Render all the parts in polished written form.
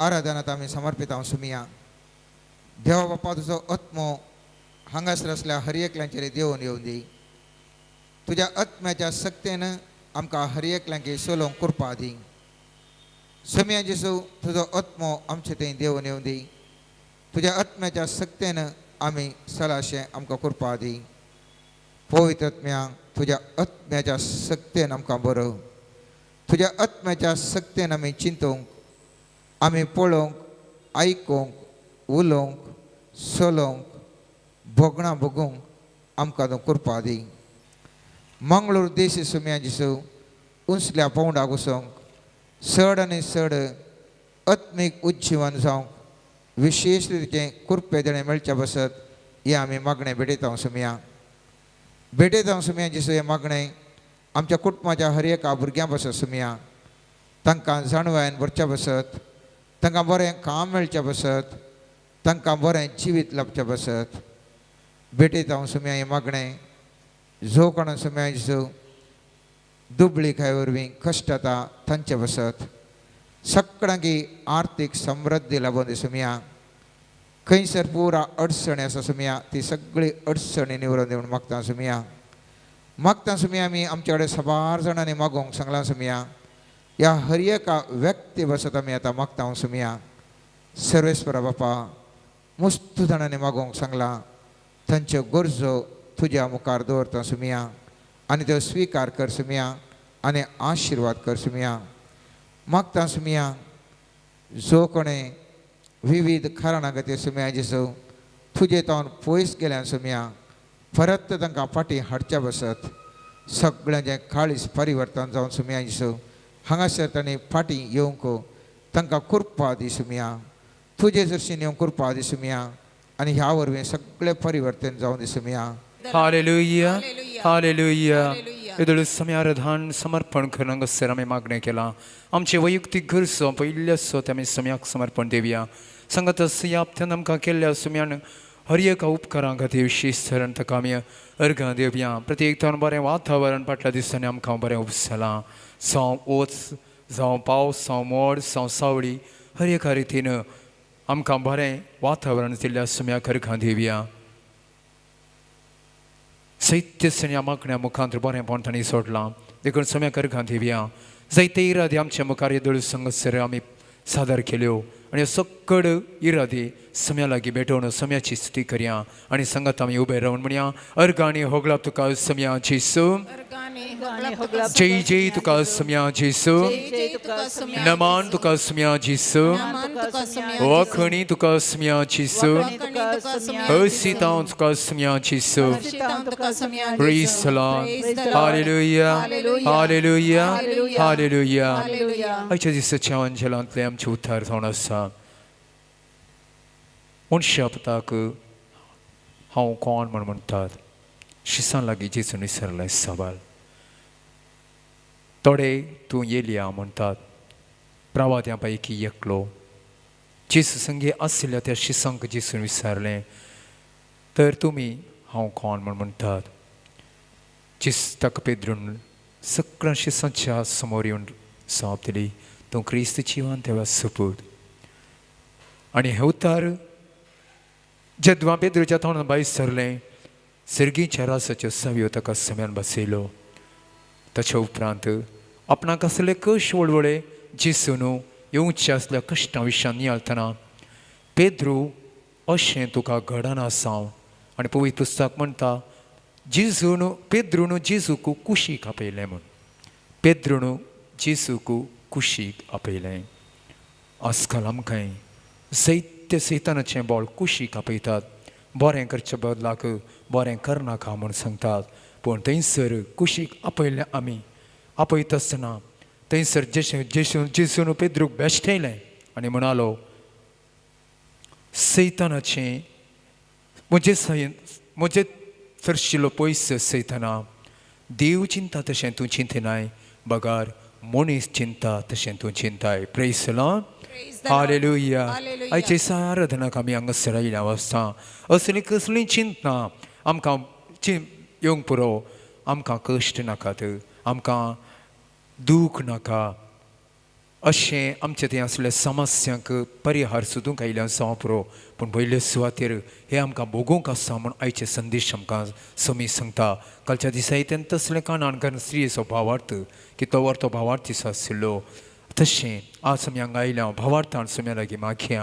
आराधनात आमी समर्पित हांव सुमिया. देवा बाप्पा, तुजो आत्मो हांगासर आसल्या हर एकल्यांचेर देवून येवन दी. तुज्या आत्म्याच्या सक्तेन आमकां हर एकल्यांक सोलोवंक कृपा दी. सुमिया जेसू, तुजो आत्मो आमचे थंय देवून येवन दी. तुज्या आत्म्याच्या सक्तेन आमी सलाशें आमकां कृपा दी. पवित्र आत्म्या, तुज्या आत्म्याच्या सक्तेन आमकां बरो. तुज्या आत्म्याच्या सक्तेन आमी चिंतूंक, आमी पळोवंक, आयकूंक, उलोवंक, चलोवंक, भोगणां भोगूंक आमकां तूं कृपा दी. मंगळूर देशी सुम्या जेसू, उंचल्या पावंडाक वचोंक, चड आनी चड आत्मीक उज्जीवन जावंक विशेश रितीचें कृपे देणें मेळच्या बसत हें आमी मागणें भेटयता सुमया. भेटयता सुमया जेसू, हें मागणें आमच्या कुटुंबाच्या हर एका भुरग्यां बसत सुमया. तांकां जाणवायन भरच्या बसत, तांकां बरें काम मेळचें बसत, तांकां बरें जिवीत लाबचें बसत. भेटयता हांव सुमया हें मागणें जो कोणा सुमया जेसू दुबळी वरवीं कश्ट जाता तांचे बसत. सगळ्यांकी आर्थीक समृद्धी लाबून दी सुमया. खंयसर पुरा अडचणी आसा सुमया, ती सगळी अडचणी निवरून दिवन मागता सुमया. मागता सुमया, आमी आमच्या कडेन साबार जाणांनी मागोवंक सांगलां सुमया. ह्या हर एका व्यक्ती बसत आमी आतां मागता सुमया. सर्वेस्परा बापा, मस्त जाणांनी मागोवंक सांगलां, तांच्यो गरजो तुज्या मुखार दवरता सुमया आनी त्यो स्विकार कर सुमया आनी आशिर्वाद कर सुमया. मागता सुमया, जो कोणें विविध कारणां खातीर सुमया जेसू तुजे तावन पयस गेल्यान सुमया, परत तांकां फाटीं हाडच्या बसत. सगळ्यांचें काळीज परिवर्तन जावन सुमया जेसू हांगासर तांणी फाटीं येवंक तांकां कृपा दी सुमया. तुजे सरशीन येवंक कृपा दी सुमया आनी ह्या वरवीं सगळें परिवर्तन जावन दी सुमया. Hallelujah, hallelujah. येदोळ समयारधान समर्पण करून हांगासर आमी मागणें केलां. आमचें वैयक्तीक गरजो पयिल्ले आसो ते आमी सम्याक समर्पण दिवया. सांगात ह्या आमकां केल्ल्या सुम्यान हर एका उपकारां खातीर विशेश तरेन ताका आमी अर्घां दिवया. प्रत्येक तरेन बरें वातावरण फाटल्या दिसांनी आमकां बरें उपसलां. जावं वोत, जावं पावस, जावं मोड, जावं सावळी, हर एका रितीन आमकां बरें वातावरण दिल्ल्या सुम्याक अर्घां दिवया. सैत्य ह्या मागण्या मुखांत बरेंपण तांणी सोडलां देखून सम्याक अर्घां दिवया. जायते इरादे आमच्या मुखार येदोळ संगसर आमी सादर केल्यो आनी सक्कड इरादे सम्या लागीं भेटोवन सम्याची स्तुती करया आनी सांगात आमी उबे रावन म्हणया, अर्घां आनी होगळाप तुका सम्या जेसू. जय जय तुका सम्या जेसू. नमान तुका सम्या जेसू. वाखणी तुका सम्या जेसू. हसितांव तुका सम्या जेसू. Praise the Lord. Hallelujah. Hallelujah. Hallelujah. आयच्या दिसाच्या अंजलांतलें आमचें उतार जावन आसा, मनशा पुताक हांव कोण म्हण म्हणटात? शिसां लागीं जेजून विसरलें सवाल. थोडे तूं येलिया म्हणटात, प्रवाद्यां पैकी एकलो. जेजू संगे आशिल्ल्या त्या शिसांक जेजून विचारलें, तर तुमी हांव कोण म्हण म्हणटात? जेजू ताका पेद्रून सगळ्या शिसांच्या समोर येवन जाप दिली, तूं क्रिस्त जिवान देवा सुपूत. आनी हे उतार जेदवा पेद्रूच्या तोंडान भायर सरलें, सर्गीच्या रासाच्यो सवयो ताका सम्यान बसयलो. ताच्या उपरांत आपणाक आसले कश वळवळे जेसून येवचे आसल्या कश्टां विशयान नियाळतना, पेद्रू, अशें तुका घडना जावं. आनी पवित्र पुस्तक म्हणटा, जेजून पेद्रून जेजूक कुशीक आपयलें म्हूण. पेद्रून जेजूक कुशीक आपयलें. आजकाल आमकां जैत्य सैतानाचें बळ कुशीक आपयतात. बरें करचे बदलाक बरें करनाका म्हूण सांगतात. पूण थंयसर कुशीक आपयलें आमी आपयता आसतना थंयसर जेशू जेशू जेजून पेद्रूक बेश्टयलें आनी म्हणालो, सैतानाचें म्हजे सय म्हजे सरशिल्लो पयस सैताना. देव चिंता तशें तूं चिंतिनाय, बगार मनीस चिंता तशें तूं चिंताय. Praise Lord. Hallelujah. आयचे आराधनाक आमी हांगासर आयिल्ल्या आसता. असलीं कसलीं चिंतना आमकां येवंक पुरो. आमकां कश्ट नाकात, आमकां दूख नाका. अशें आमचे थंय आसले समस्यांक परिहार सोदूंक आयिल्लें जावं पुरो, पूण पयले सुवातेर हें आमकां भोगूंक आसा म्हूण आयचे संदेश आमकां समी सांगता. कालच्या दिसा तेन्ना तसलें कारणान कारण स्त्रियेचो भावार्थ की तो वर तो भावार्थ दिसो आशिल्लो, तशें आज आमी हांगा आयल्या भावार्थान सम्या लागीं मागया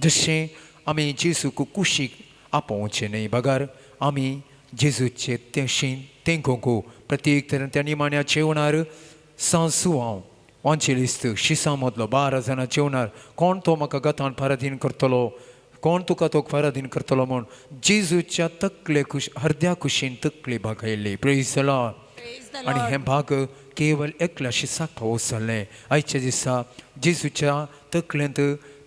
जशें आमी जेजूक कुशीक आपोवचें न्हय बगर आमी जेजूचे तेशी तेंकोंक प्रत्येक तरेन त्या निमाण्या जेवणार सांसू हांव वांचेलिस्त शिसां मदलो 12 जाणां जेवणार कोण तो म्हाका गतान पराधीन करतलो, कोण तुका तो पराधीन करतलो म्हूण जेजूच्या तकले कुश हरद्या कुशीन तकली भागयल्ली. Praise the Lord. आनी हें भाग केवल एकल्या शिसाक फावो जाल्लें. आयच्या दिसा जेजूच्या तकलेंत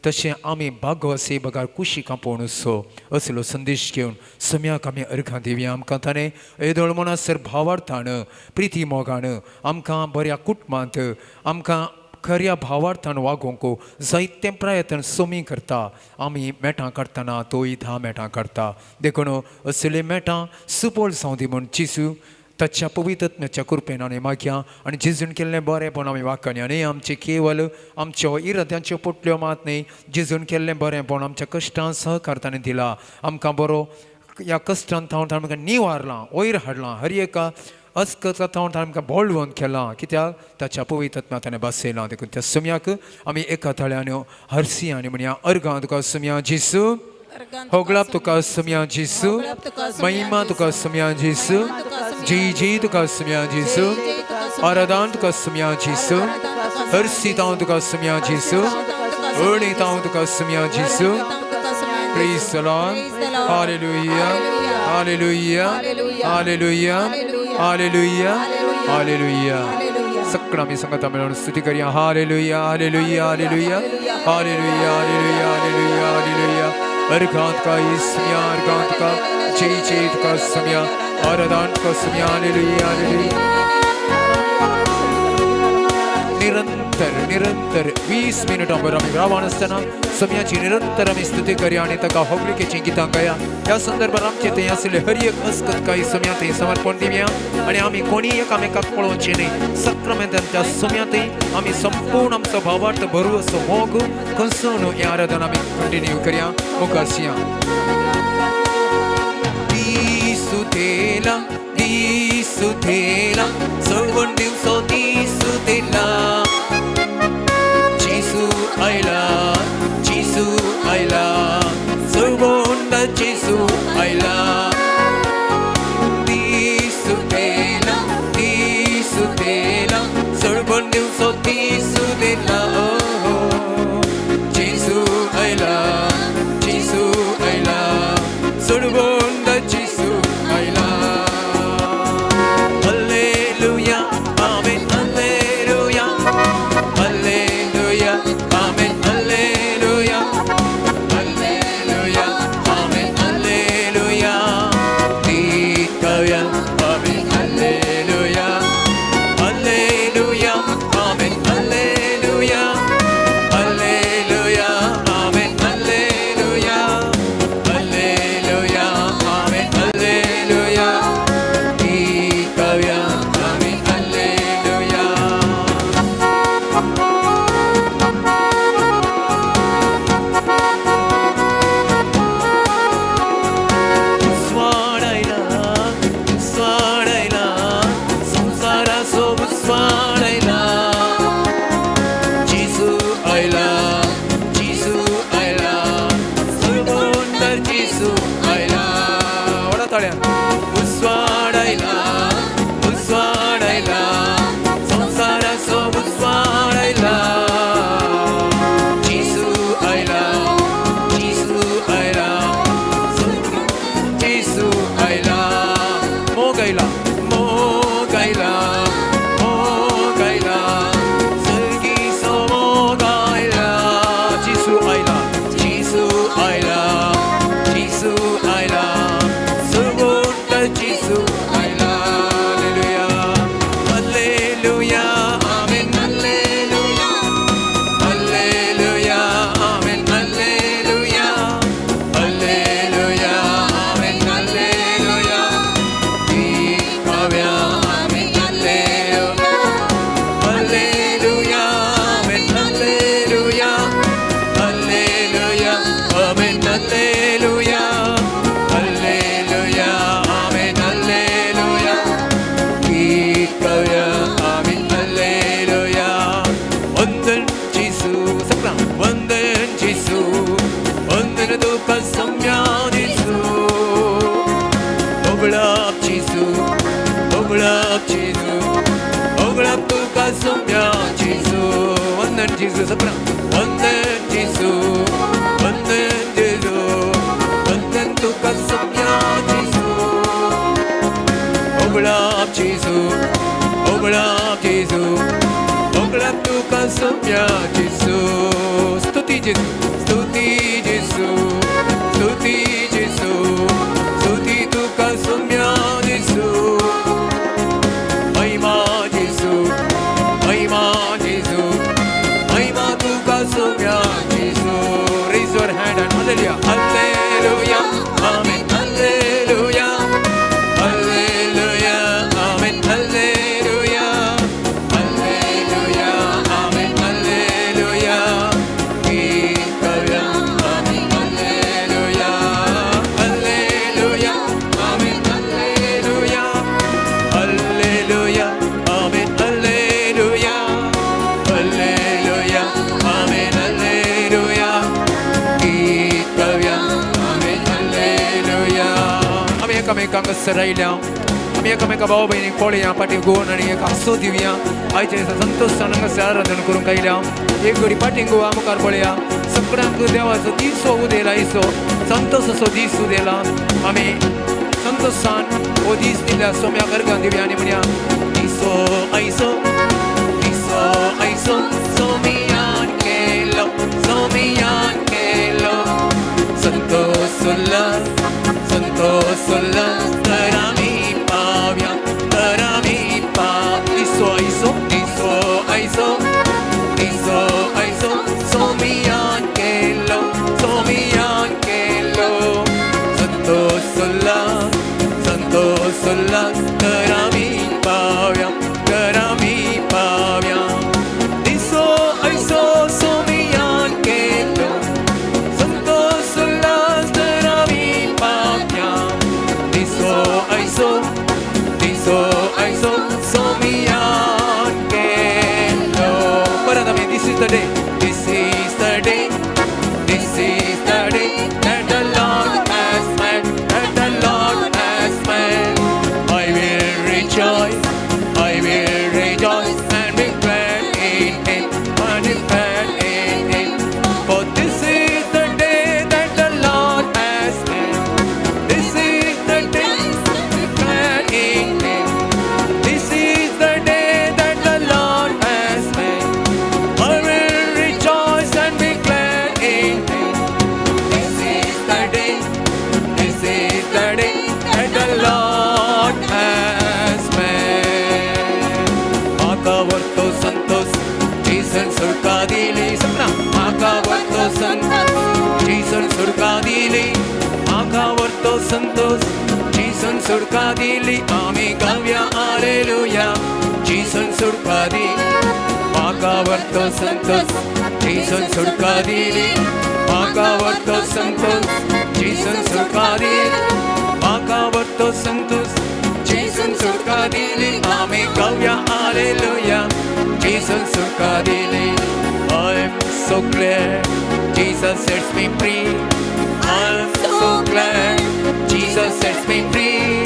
तशें आमी भागो असे बगर कुशीक आपोवन असो असलो संदेश घेवन सम्याक आमी अर्घां दिवया. आमकां ताणें येदोळ म्हणसर भावार्थान प्रिती मोगान आमकां बऱ्या कुटुंबांत आमकां खऱ्या भावार्थान वागोवंक जायतें प्रयत्न सोमी करता. आमी मेटां काडटना तोय 10 मेटां काडटा, देखून असले मेटां सुपळ जावं दी म्हूण जेजू ताच्या पवित्रत्म्याच्या कृपेन आमी मागया. आनी जेजून केल्लें बरेंपण आमी वाखाणया. न्ही आमचें केवल आमच्यो इराद्यांच्यो पोटल्यो मात न्ही, जेजून केल्लें बरेंपण आमच्या कश्टान सहकार ताणें दिला. आमकां बरो ह्या कश्टान थावन ताणें आमकां निवारलां, वयर हाडलां, हर एका अस्कता थावन ताणें आमकां बळवंत केलां, कित्याक ताच्या पवित्रत्म्या ताणें बसयलां. देखून त्या सम्याक आमी एका ताळ्यान हरसी आनी म्हणया अर्गां तुका सम्या जेजू, होगळाप तुका सम्या जेजू, महिमा तुका सम्या जेजू, जय जय तुका सम्या जेजू, आराधन तुका सम्या जेजू, हरसी तांव तुका सम्या जेजू, अणी तांव तुका सम्या जेजू. Praise the Lord. Hallelujah. Hallelujah. Hallelujah. Hallelujah. Hallelujah. सगळं आमी सांगता मेळून स्तुती करूया. Hallelujah, hallelujah, hallelujah, hallelujah, hallelujah, hallelujah, hallelujah. अर्घांत का इसम्या, अर्घांत का जय जय तुका सम्या, आराधन तुका सम्या. Hallelujah, hallelujah. निरंतर निरंतर 20 मिनिटां भर आमी रावन आसतना सम्याची निरंतर आमी स्तुती करया आनी ताका होगलिकेची गितां गाया. ह्या संदर्भात आमचे थंय आशिल्ले हर एक अस्कत काही सम्या थंय समर्पण दिवया आनी आमी कोणी एकामेकाक पळोवचें न्हय. सक्रमेंतान त्या सम्या थंय आमी संपूर्ण आमचो भावार्थ भरू असो मोग कंसून हें आराधन आमी कंटिन्यू करया. मुखार शिया दिसुतेला दिसुतेला सवण दिवसो दिसुतेला, जेजू आयला, जेजू आयला, सवण जेजू आयला. दिसुतेला दिसुतेला सवण दिवसो दिसुतेला, जेजू आयला, जेजू आयला, सवण जेजू आयला. Hallelujah, amen, hallelujah, hallelujah, amen, hallelujah, hallelujah, amen, hallelujah. गीतया amen, hallelujah, hallelujah, amen, hallelujah, hallelujah, amen, hallelujah, hallelujah, amen, hallelujah. गीतया amen, hallelujah. स्वाडायला स्वाडायला संसाराचो स्वाडायला, जेजू आयला, जेजू आयला, सुरबोंदर जेजू आयला. व्हडा ताळ्यान उस्वाडायला उस्वाडायला संसाराचो उस्वाडायला, जेजू आयला, जेजू आयला, जेजू आयला. मोग आयला, मोग आयला, मोग आयला, सर्गीचो मोग आयला. जेजू आयला, जेजू आयला, जेजू आयला, सर्वोच्च जेजू आयला. Hallelujah, hallelujah, amen, hallelujah, hallelujah, amen, hallelujah, hallelujah, amen, hallelujah. होगळप जेजू, होगळप जेजू, होगळप तुका सोम्या जेजू. वंदन जेजू, सपना. वंदन जेजू, वंदन जेजू, वंदन तुका सोम्या जेजू. होगळप जेजू, होगळप जेजू, होगळप तुका सोम्या जेजू. स्तुती जेजू, स्तुती जेजू, स्तुती जेजू, स्तुती तुका सोम्या जेजू. महिमा जेजू, महिमा जेजू, महिमा तुका सोम्या जेजू. Raise your hand and hallelujah. Hallelujah. Amen. Hallelujah. Hallelujah. Amen. Hallelujah. Hallelujah. Amen. Hallelujah. गीत गाऊया. Amen. Hallelujah. Hallelujah. Amen. Hallelujah. Hallelujah. Amen. Hallelujah. Hallelujah. Amen. Hallelujah. गीत गाऊया. Amen. Hallelujah. आमी एकामेकांक सरायल्या, आमी एकामेका भाव भयणीक पळया, फाटी गोवन आनी एक हांसो दिवया. आयच्या दिसा संतोशान हांगासर आराधन करूंक आयल्या. एक घडी फाटीं गोवा मुखार पळया. सगळ्यांक देवाचो दीस हो उदेला, आयचो संतोसाचो दीस उदेला. आमी संतोशान हो दीस दिल्या सोम्या गर्गान दिवया आनी म्हणया, दिसो आयचो, दिसो आयचो, सोमियान केलो, सोमियान केलो. संतोष उल्हास, संतोष उल्हास, तर आमी पाव्या, तर आमी पा. दिसो आयचो, दिसो आयचो, दिसो आयचो, सोमियान केलो, सोमियान केलो. संतोष उल्हास, संतोष उल्हास, तर आमी पाव्या, तर आमी पाव्या. दिसो आयचो, सोमियान केलो, संतोष उल्हास, तर आमी पाव्या. दिसो आयचो, दिसो आयचो, सोमियान केलो. परत आमी, this is the day, this is the day, this is the day that the Lord has made, that the Lord has made. I will rejoice, I will rejoice and be glad in it, and be glad in it. For this is the day that the Lord has made. This is the day to be glad in it. This is the day that the Lord has made. I will rejoice and be glad in it. This is the day, this is the day that the Lord has made. म्हाका वरतो संतोष जेजून सुटका दिली. सपना. म्हाका वरतो संतोष जेजून सुटका दिली. म्हाका वरतो संतोष जेजून सुटका दिली. आमी गावया हालेलुया, जेजून सुटका दिली. म्हाका वरतो संतोष जेजून सुटका दिली. म्हाका वरतो संतोष जेजून सुटका दिली. म्हाका वरतो संतोष जेजून सुटका दिली. आमी गावया हालेलुया, जेजून सुटका दिली. I'm so glad Jesus sets me free. I'm so glad Jesus sets me free.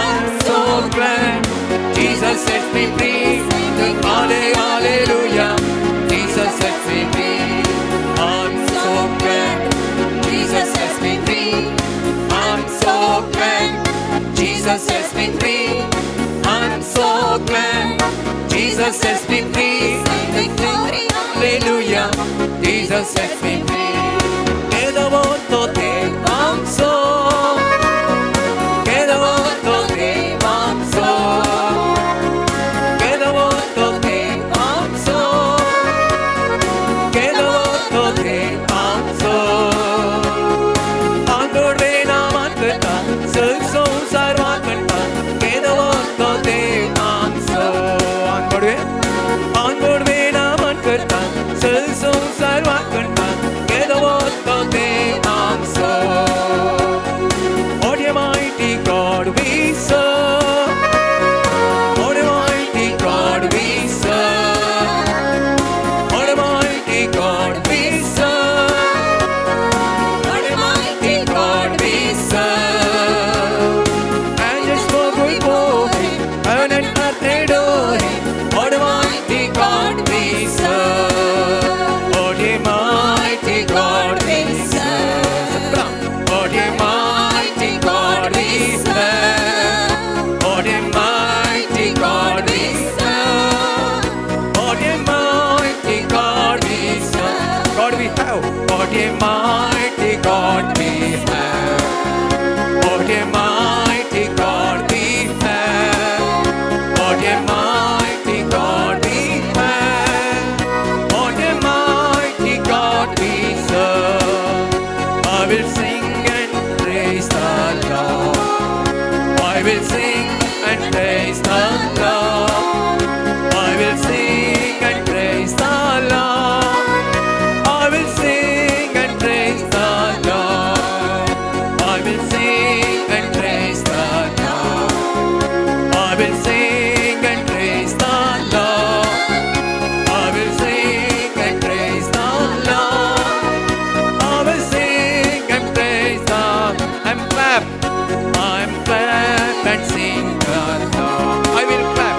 I'm so glad Jesus sets me free. Hallelujah. Jesus sets me free. I'm so glad Jesus sets me free. I'm so glad Jesus sets me free. I'm so glad Jesus sets me free. Hallelujah. Jesus sets me free. Que devoto te paso. Que devoto te paso. Que devoto te paso. Que devoto te paso. आंगोडवे नामान करता, सग संवसार वाकणता, केदो ते आमचो. आंगोडवे, आंगोडवे नामान करता, सग संवसार वाकणता, केदो ते आमचो. What a mighty God we serve. What a mighty God we serve. What a mighty God we serve. What a mighty God we serve. will sing and praise the Lord. I will sing and praise the Lord. I will sing and praise the Lord. I will sing and praise the Lord. I will sing and praise the Lord. I will sing and praise the Lord. I will sing and praise the I'm clap. I'm clap and sing the Lord. I will clap.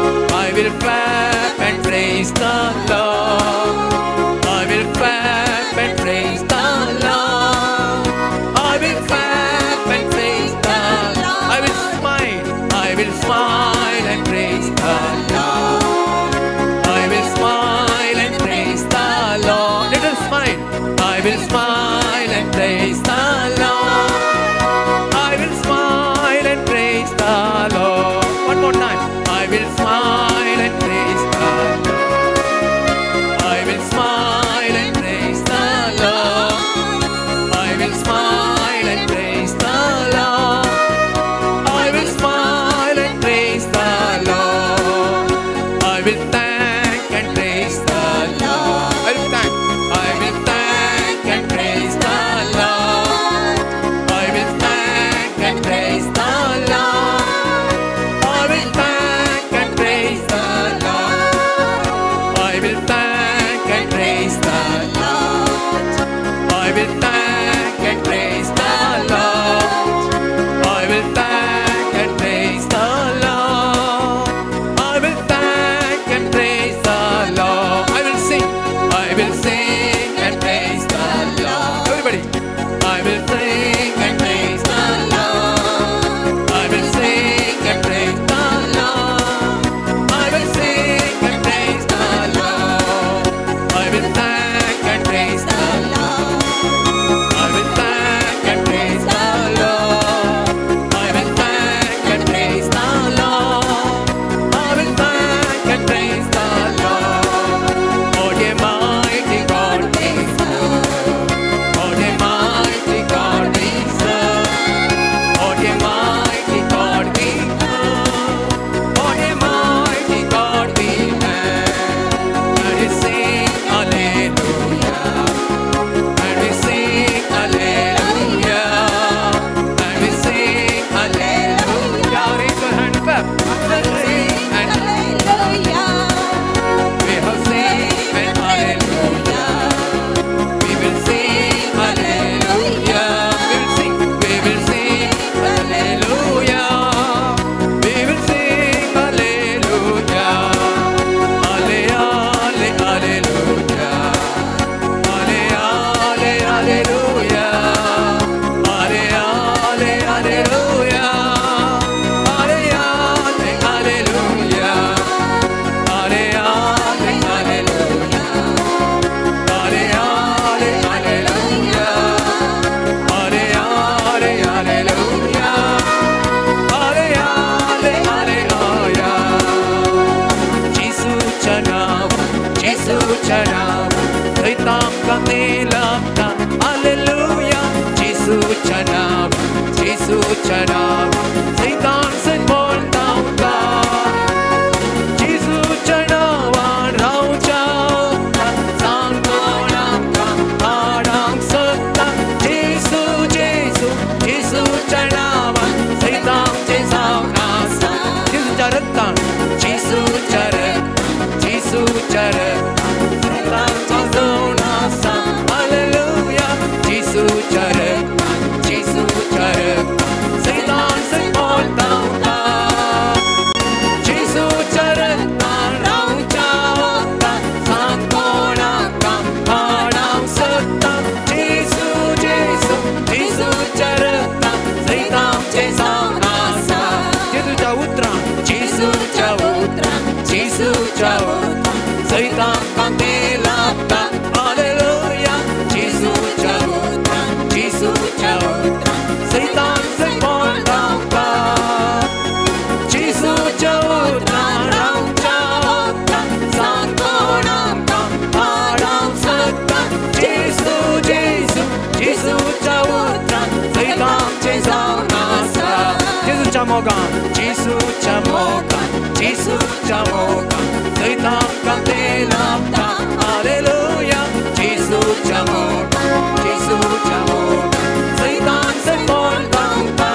जेजूच्या मोगान, जेजूच्या मोगान जैत आमकां तें लाभता. Hallelujah. जेजूच्या मोगान, जेजूच्या मोगान जैतांचें फळ गावता.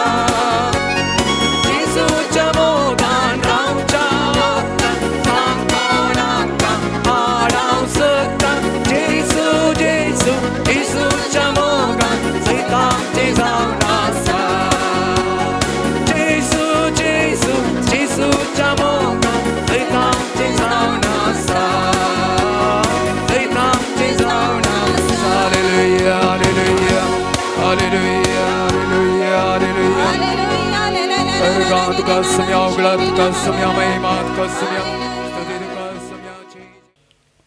जेजूच्या मोगान रावच्या वखदान सांग कोण आमकां आडावंक शकता. जेजू, जेजू, जेजूच्या मोगान जैत आमचें जावन आसा. जेजू, जेजू, जेजूच्या मोगान जैत आमचें जावन आसा. जैत आमचें जावन आसा. Hallelujah, hallelujah, hallelujah, hallelujah, hallelujah. अर्गां तुका सम्या, उगळा तुका सम्या, महिमा तुका सम्या, स्तुती तुका सम्या.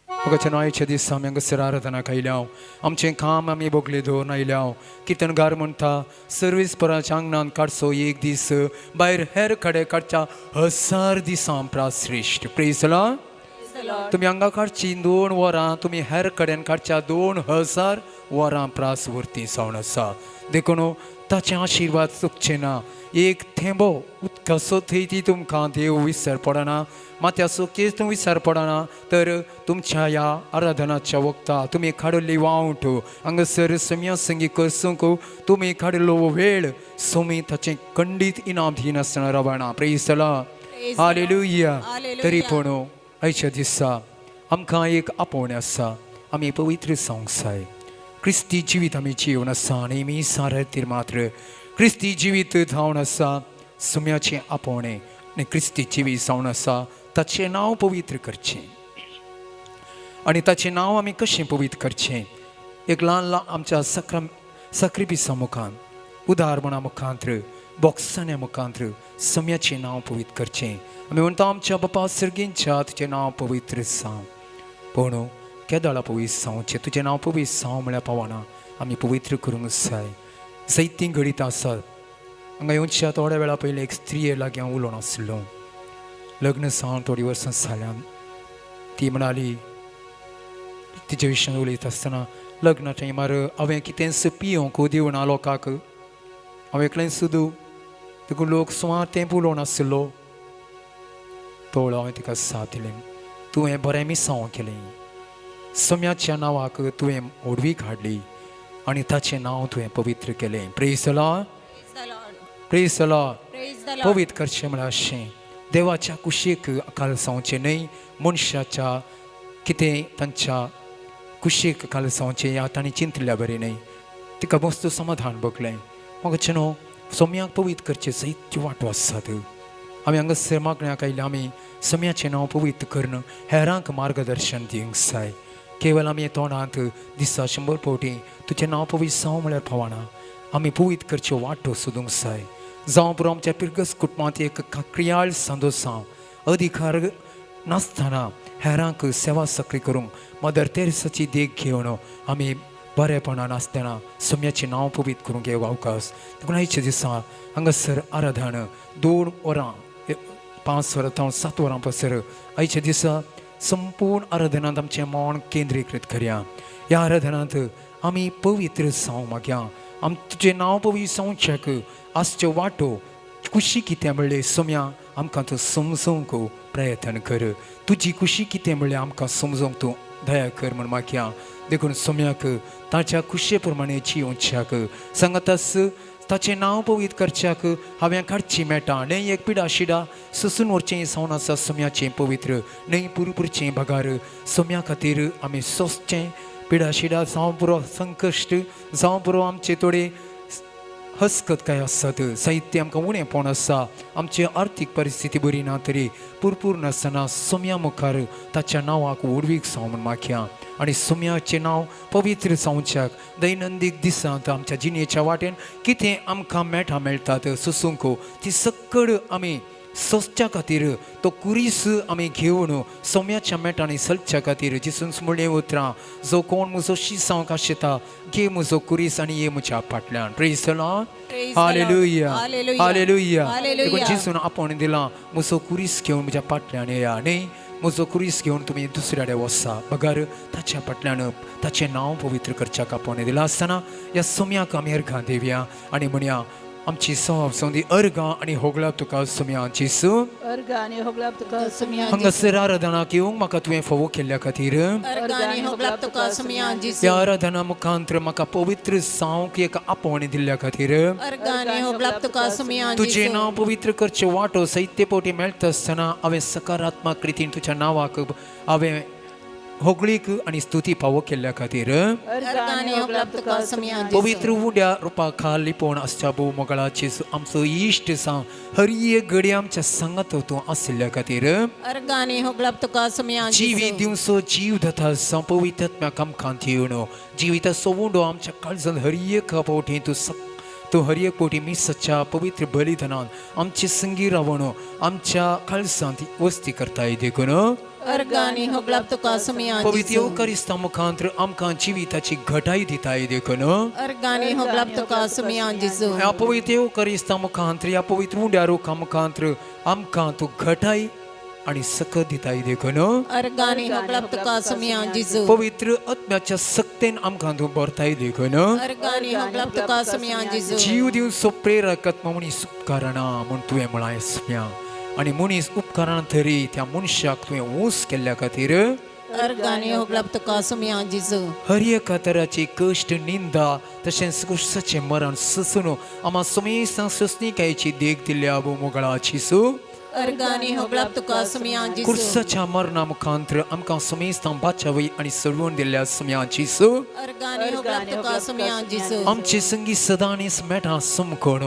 मोगाच्या आयच्या दिसा आमी हांगासर आराधना आयल्या. आमचें काम आमी बोगले दवरून आयल्या. किर्तनगार म्हणटा, सर्वीस पराच्या आंगणान काडचो एक दीस भायर हेर कडेन काडच्या हजार दिसां प्रास श्रेश्ठ. प्रेज लॉर्ड. तुमी हांगा काडची 2 वरां तुमी हेर कडेन काडच्या 2000 वरां प्रास वरती जावन आसा. देखून ताचे आशिर्वाद चुकचे ना. एक थेंबो उदकाचो थंय ती तुमकां देव विसर पडना, माथ्याचो केस तूं विसर पडना. तर तुमच्या ह्या आराधनाच्या वखता तुमी काडिल्ली वावट हांगासर सम्या संगी कसूंक तुमी काडिल्लो वेळ सोमी ताचें खंडीत इनाम दिनासतना रावना. प्रेज Praise the Lord. Hallelujah. Hallelujah. तरी पूण आयच्या दिसा आमकां एक आपोवणें आसा. आमी पवित्र जावंक जाय. क्रिस्ती जिवीत आमी जिवन आसा आनी आमी सारतीर मात्र क्रिस्ती जिवीत जावन आसा. सुम्याचें आपोवणें आनी क्रिस्ती जिवीत जावन आसा ताचें नांव पवित्र करचें. आनी ताचें नांव आमी कशें पवित्र करचें? एक ल्हान ल्हान आमच्या सक्र सक्रिपिसा मुखान, उदाहरणा मुखांत्र, बोक्साण्या मुखांत्र सम्याचें नांव पवित्र करचें. आमी म्हणटा, आमच्या बापा सर्गींच्या, तुजें नांव पवित्र जावं. पूण केदळा पवित्र जावचें? तुजें नांव पवित्र जावं म्हळ्यार पावना, आमी पवित्र करूंक जाय. जायतीं घडीत आसात. हांगा येवच्या थोड्या वेळा पयलीं एक स्त्रिये लागीं हांव उलोवन आसलो. लग्न जावन थोडीं वर्सां जाल्यान. ती म्हणाली, तिचे विशयान उलयता आसतना, लग्ना टायमार हांवें कितेंच पियोंक दिवना लोकांक, हांव एकलें सुदू. देखून लोक सुमार तेंप उलोवन आसलो. तोळ हांवें तिका साथ दिलें, तुवें बरें मिसांव केलें. सम्याच्या नांवाक तुवें व्हडवीक हाडली आनी ताचें नांव तुवें पवित्र केलें. Praise the Lord. Praise the Lord. Praise the Lord. Praise the Lord. पवित्र करचें म्हळ्यार अशें, देवाच्या कुशीक कालसावचें न्हय, मनशाच्या कितें तांच्या कुशीक कालसावचें ह्या तांणी चिंतल्या बरें न्हय. तिका मस्त समाधान भोगलें. म्हाका न्हू सोम्याक पवित्र करचें जायत्यो वाटो आसात. आमी हांगासर मागण्याक आयल्या. आमी सम्याचें नांव पवित्र करून हेरांक मार्गदर्शन दिवंक जाय. केवल आमी तोंडांत दिसा 100 फावटी तुजें नांव पवित्र जावं म्हळ्यार पावना. आमी पवित्र करच्यो वाटो सोदूंक जाय. जावं पुरो आमच्या पिरगस कुटुंबांत एक क्रियाळ संदोसांव अधिकार नासतना हेरांक सेवा सक्री करूंक मदर तेरेसाची देख घेवन आमी बरेपणान आसतना सम्याचें नांव पवित्र करूंक एक अवकाश. देखून आयच्या दिसा हांगासर आराधन 2 वरां, 5 वरां जावं 7 वरां पसर, आयच्या दिसा संपूर्ण आराधनांत आमचें मन केंद्रीकृत करया. ह्या आराधनांत आमी पवित्र जावं मागया. आम तुजें नांव पवित्र जावच्याक आसच्यो वाटो कुशी कितें म्हणलें सोम्या आमकां तूं समजूंक प्रयत्न कर. तुजी कुशी कितें म्हणलें आमकां समजूंक तूं दया कर म्हण मागया. देखून सोम्याक ताच्या कुशे प्रमाणे जियोवच्याक सांगातास ताचें नांव पवित्र करच्याक हांवें काडची मेळटा न्हय. एक पिडा शिडा सोसून व्हरचें जावन आसा सोम्याचें पवित्र न्हय. पुरपुरचें बगार सोम्या खातीर आमी सोंसचें पिडा शिडा जावं पुरो, संकश्ट जावं पुरो, आमचे थोडे हसकत काय आसात, साहित्य आमकां उणेपण आसा, आमची आर्थीक परिस्थिती बरी ना, तरी पुरपूर नासतना सोम्या मुखार ताच्या नांवाक व्हडवीक जावं म्हण मागया. आनी सोम्याचें नांव पवित्र जावच्याक दैनंदीक दिसांत आमच्या जिणेच्या वाटेन कितें आमकां मेळटा मेळटात सोसूंक, ती सक्कड आमी सोंसच्या खातीर तो कुरीस आमी घेवन सोम्याच्या मेटांनी चलच्या खातीर जिसून म्हणलें उतरां, जो कोण म्हजो शिसांव आशेता, घे म्हजो कुरीस आनी ये म्हज्या फाटल्यान. Praise the Lord. Praise the Lord. Hallelujah. Hallelujah. Hallelujah. Hallelujah. देखून जेजून आपोवन दिलां, म्हजो कुरीस घेवन म्हज्या फाटल्यान येया न्ही, म्हजो कुरीस घेवन तुमी दुसऱ्या कडेन वचा, बगर ताच्या फाटल्यान ताचें नांव पवित्र करच्याक आपोवन दिलां आसतना ह्या सोम्याक आमी अर्घां दिवया आनी म्हणया. आमची सवाब संदी अर्गां आनी होगळाप तुका सुम्या जेसू. अर्घ आनी होगळाप तुका सुमया. हांगासर आराधना येवंक म्हाका तुवें फावो केल्ल्या खातीर, अर्गां आनी होगळाप तुका सुमया जेसू. त्या आराधना मुखांतर म्हाका पवित्र जावंक एक आपोवणें दिल्ल्या खातीर, अर्गां आनी होगळाप तुका सुमया तुजें जेसू. नांव पवित्र करचें वांटो सैत्य पोटी मेळटा आसतना हांवें सकारात्मक रितीन तुज्या नांवाक हांवें होगळीक आनी स्तुती फावो केल्ल्या खातीर, अर्गां आनी होगळाप तुका सुमया जेसू. पवित्र उंड्या रुपा खाल लिपोवन आसच्या भोव मोगळा जेजू आमचो इश्ट जावं हर एक घडी आमच्या सांगात तूं आशिल्ल्या खातीर, अर्गां आनी होगळाप तुका सुमया जिवी जेसू. दिवसो जीव दाता जावं पवित्र आत्म्याक आमकां येवन जिविताचो उंडो आमच्या काळजान हर एक फावटी तूं तूं हर एक फावटी मिसाच्या पवित्र बलिदानान आमचे संगी रावन आमच्या काळजांत वस्ती करताय देखून, अर्गां आनी होगळाप तुका सुमया पवित्र जेसू. येवकारिस्ता मुखांत आमकां जिविताची घटाय दिताय देखून, अर्गां आनी होगळाप तुका सुमया जेसू. ह्या पवित्र येवकारिस्ता मुखांत ह्या पवित्र उंड्या रुखा मुखांत आमकां तूं घटाय आनी सकत दिताय देखून, अर्गां आनी होगळाप तुका सुमया जेसू. पवित्र आत्म्याच्या सक्तेन आमकां तूं भरताय देखून, अर्गां आनी होगळाप तुका सुमया जेसू. जीव दिवचो प्रेरक आत्मा मनीस उपकारणा म्हूण तुवें म्हळां सुम्या आनी मनीस उपकारणा तरी त्या मनशाक तुवें ऊस केल्ल्या खातीर, अर्गां आनी होगळाप तुका सुमया जेसू. हर एका तराची कश्ट निंदा तशेंच कुशाचें मरण ससून आमा सुमेस्तां सोंसणीकायेची देख दिल्या भोव मोगळाची सू. अर्गां आनी होगळाप तुका सुमया जेसू. कुर्साच्या मरणा मुखांतर आमकां सुमेस्तां बाचावी आनी सोडवून दिल्ल्या सुम्याची सू. अर्गां आनी होगळाप तुका सुमया जेसू. आमचे संगी सदांच मेटां समकोण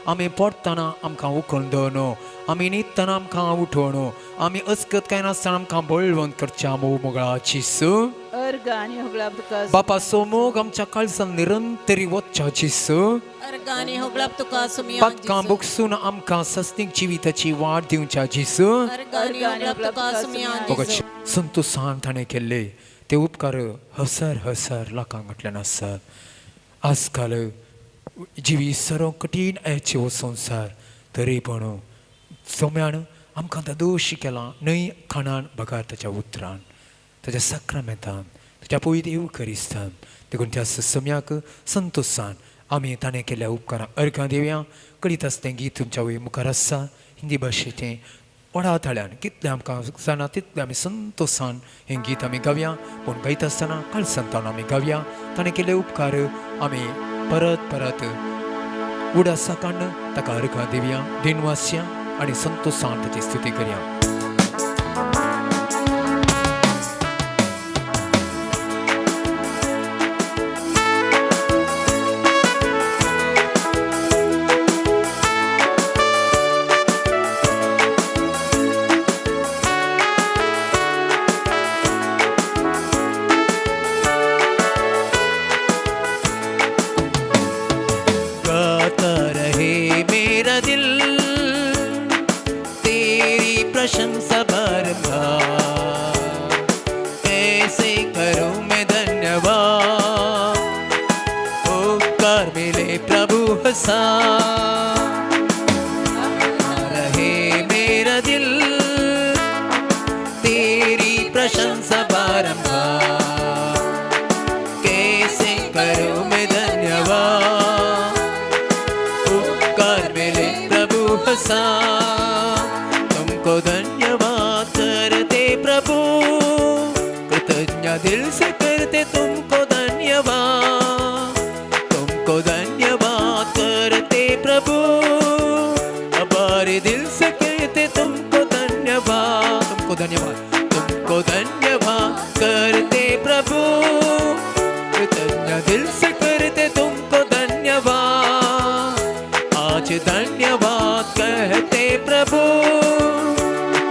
आमी पडटना आमकां उखलून दवरनो, आमी न्हिदतना आमकां उठोवणो, आमी अस्कत काय नासतना आमकां बळवंत करच्या मोग मोगळाची सू. अर्घ आनी होगळाप तुका. बापाचो मोग आमच्या काळजान निरंतरी वच्चाची सू. अर्गां आनी होगळाप तुका सुमया पातकां जेसू. बोगसून आमकां सस्नीक जिविताची वाट दिवच्या जेसू. अर्गां आनी होगळाप तुका सुमया जेसू. संतोसान ताणें केल्ले ते उपकार हजार हजार लोकांक फाटल्यान आसात. आजकाल जिवीत सरो कठीण आयचे हो संवसार तरी पण सोम्यान आमकां दोश केला न्हय खाणान बगार ताच्या उतरान ताच्या साक्रामेंतान ताच्या पवित्र येवकरिस्तान. देखून त्या सम्याक संतोसान आमी ताणें केल्ल्या उपकारांक अर्घां दिवया. कळीत आसलें गीत तुमच्या वय मुखार आसा हिंदी भाशेचें व्हडा ताळ्यान कितलें आमकां जाणा तितलें आमी संतोसान हें गीत आमी गावया. पूण गायता आसतना काळसांतान आमी गावया. ताणें केल्ले उपकार आमी परत परत उडासा काडून ताका अर्घां दिवया, दिनवासया आनी संतोसान ताची स्तुती करया. गाता रहे मेरा दिल तेरी प्रशंसा बार-बार, कैसे करूं मैं धन्यवाद, उपकार मिले प्रभु हसा रहे मेरा दिल तेरी प्रशंसा बारंबार, कैसे करूं मैं धन्यवाद, उपकार मिले प्रभु हसा. तुमको धन्यवाद करते प्रभु, कृतज्ञ दिल से करते तुमको धन्यवाद, तुमको धन्यवाद करते प्रभु, हमारे दिल से कहते तुमको धन्यवाद, तुमको धन्यवाद, तुमको धन्यवाद करते प्रभु, कृतज्ञ दिल से करते तुमको धन्यवाद, आज धन्यवाद कहते प्रभु,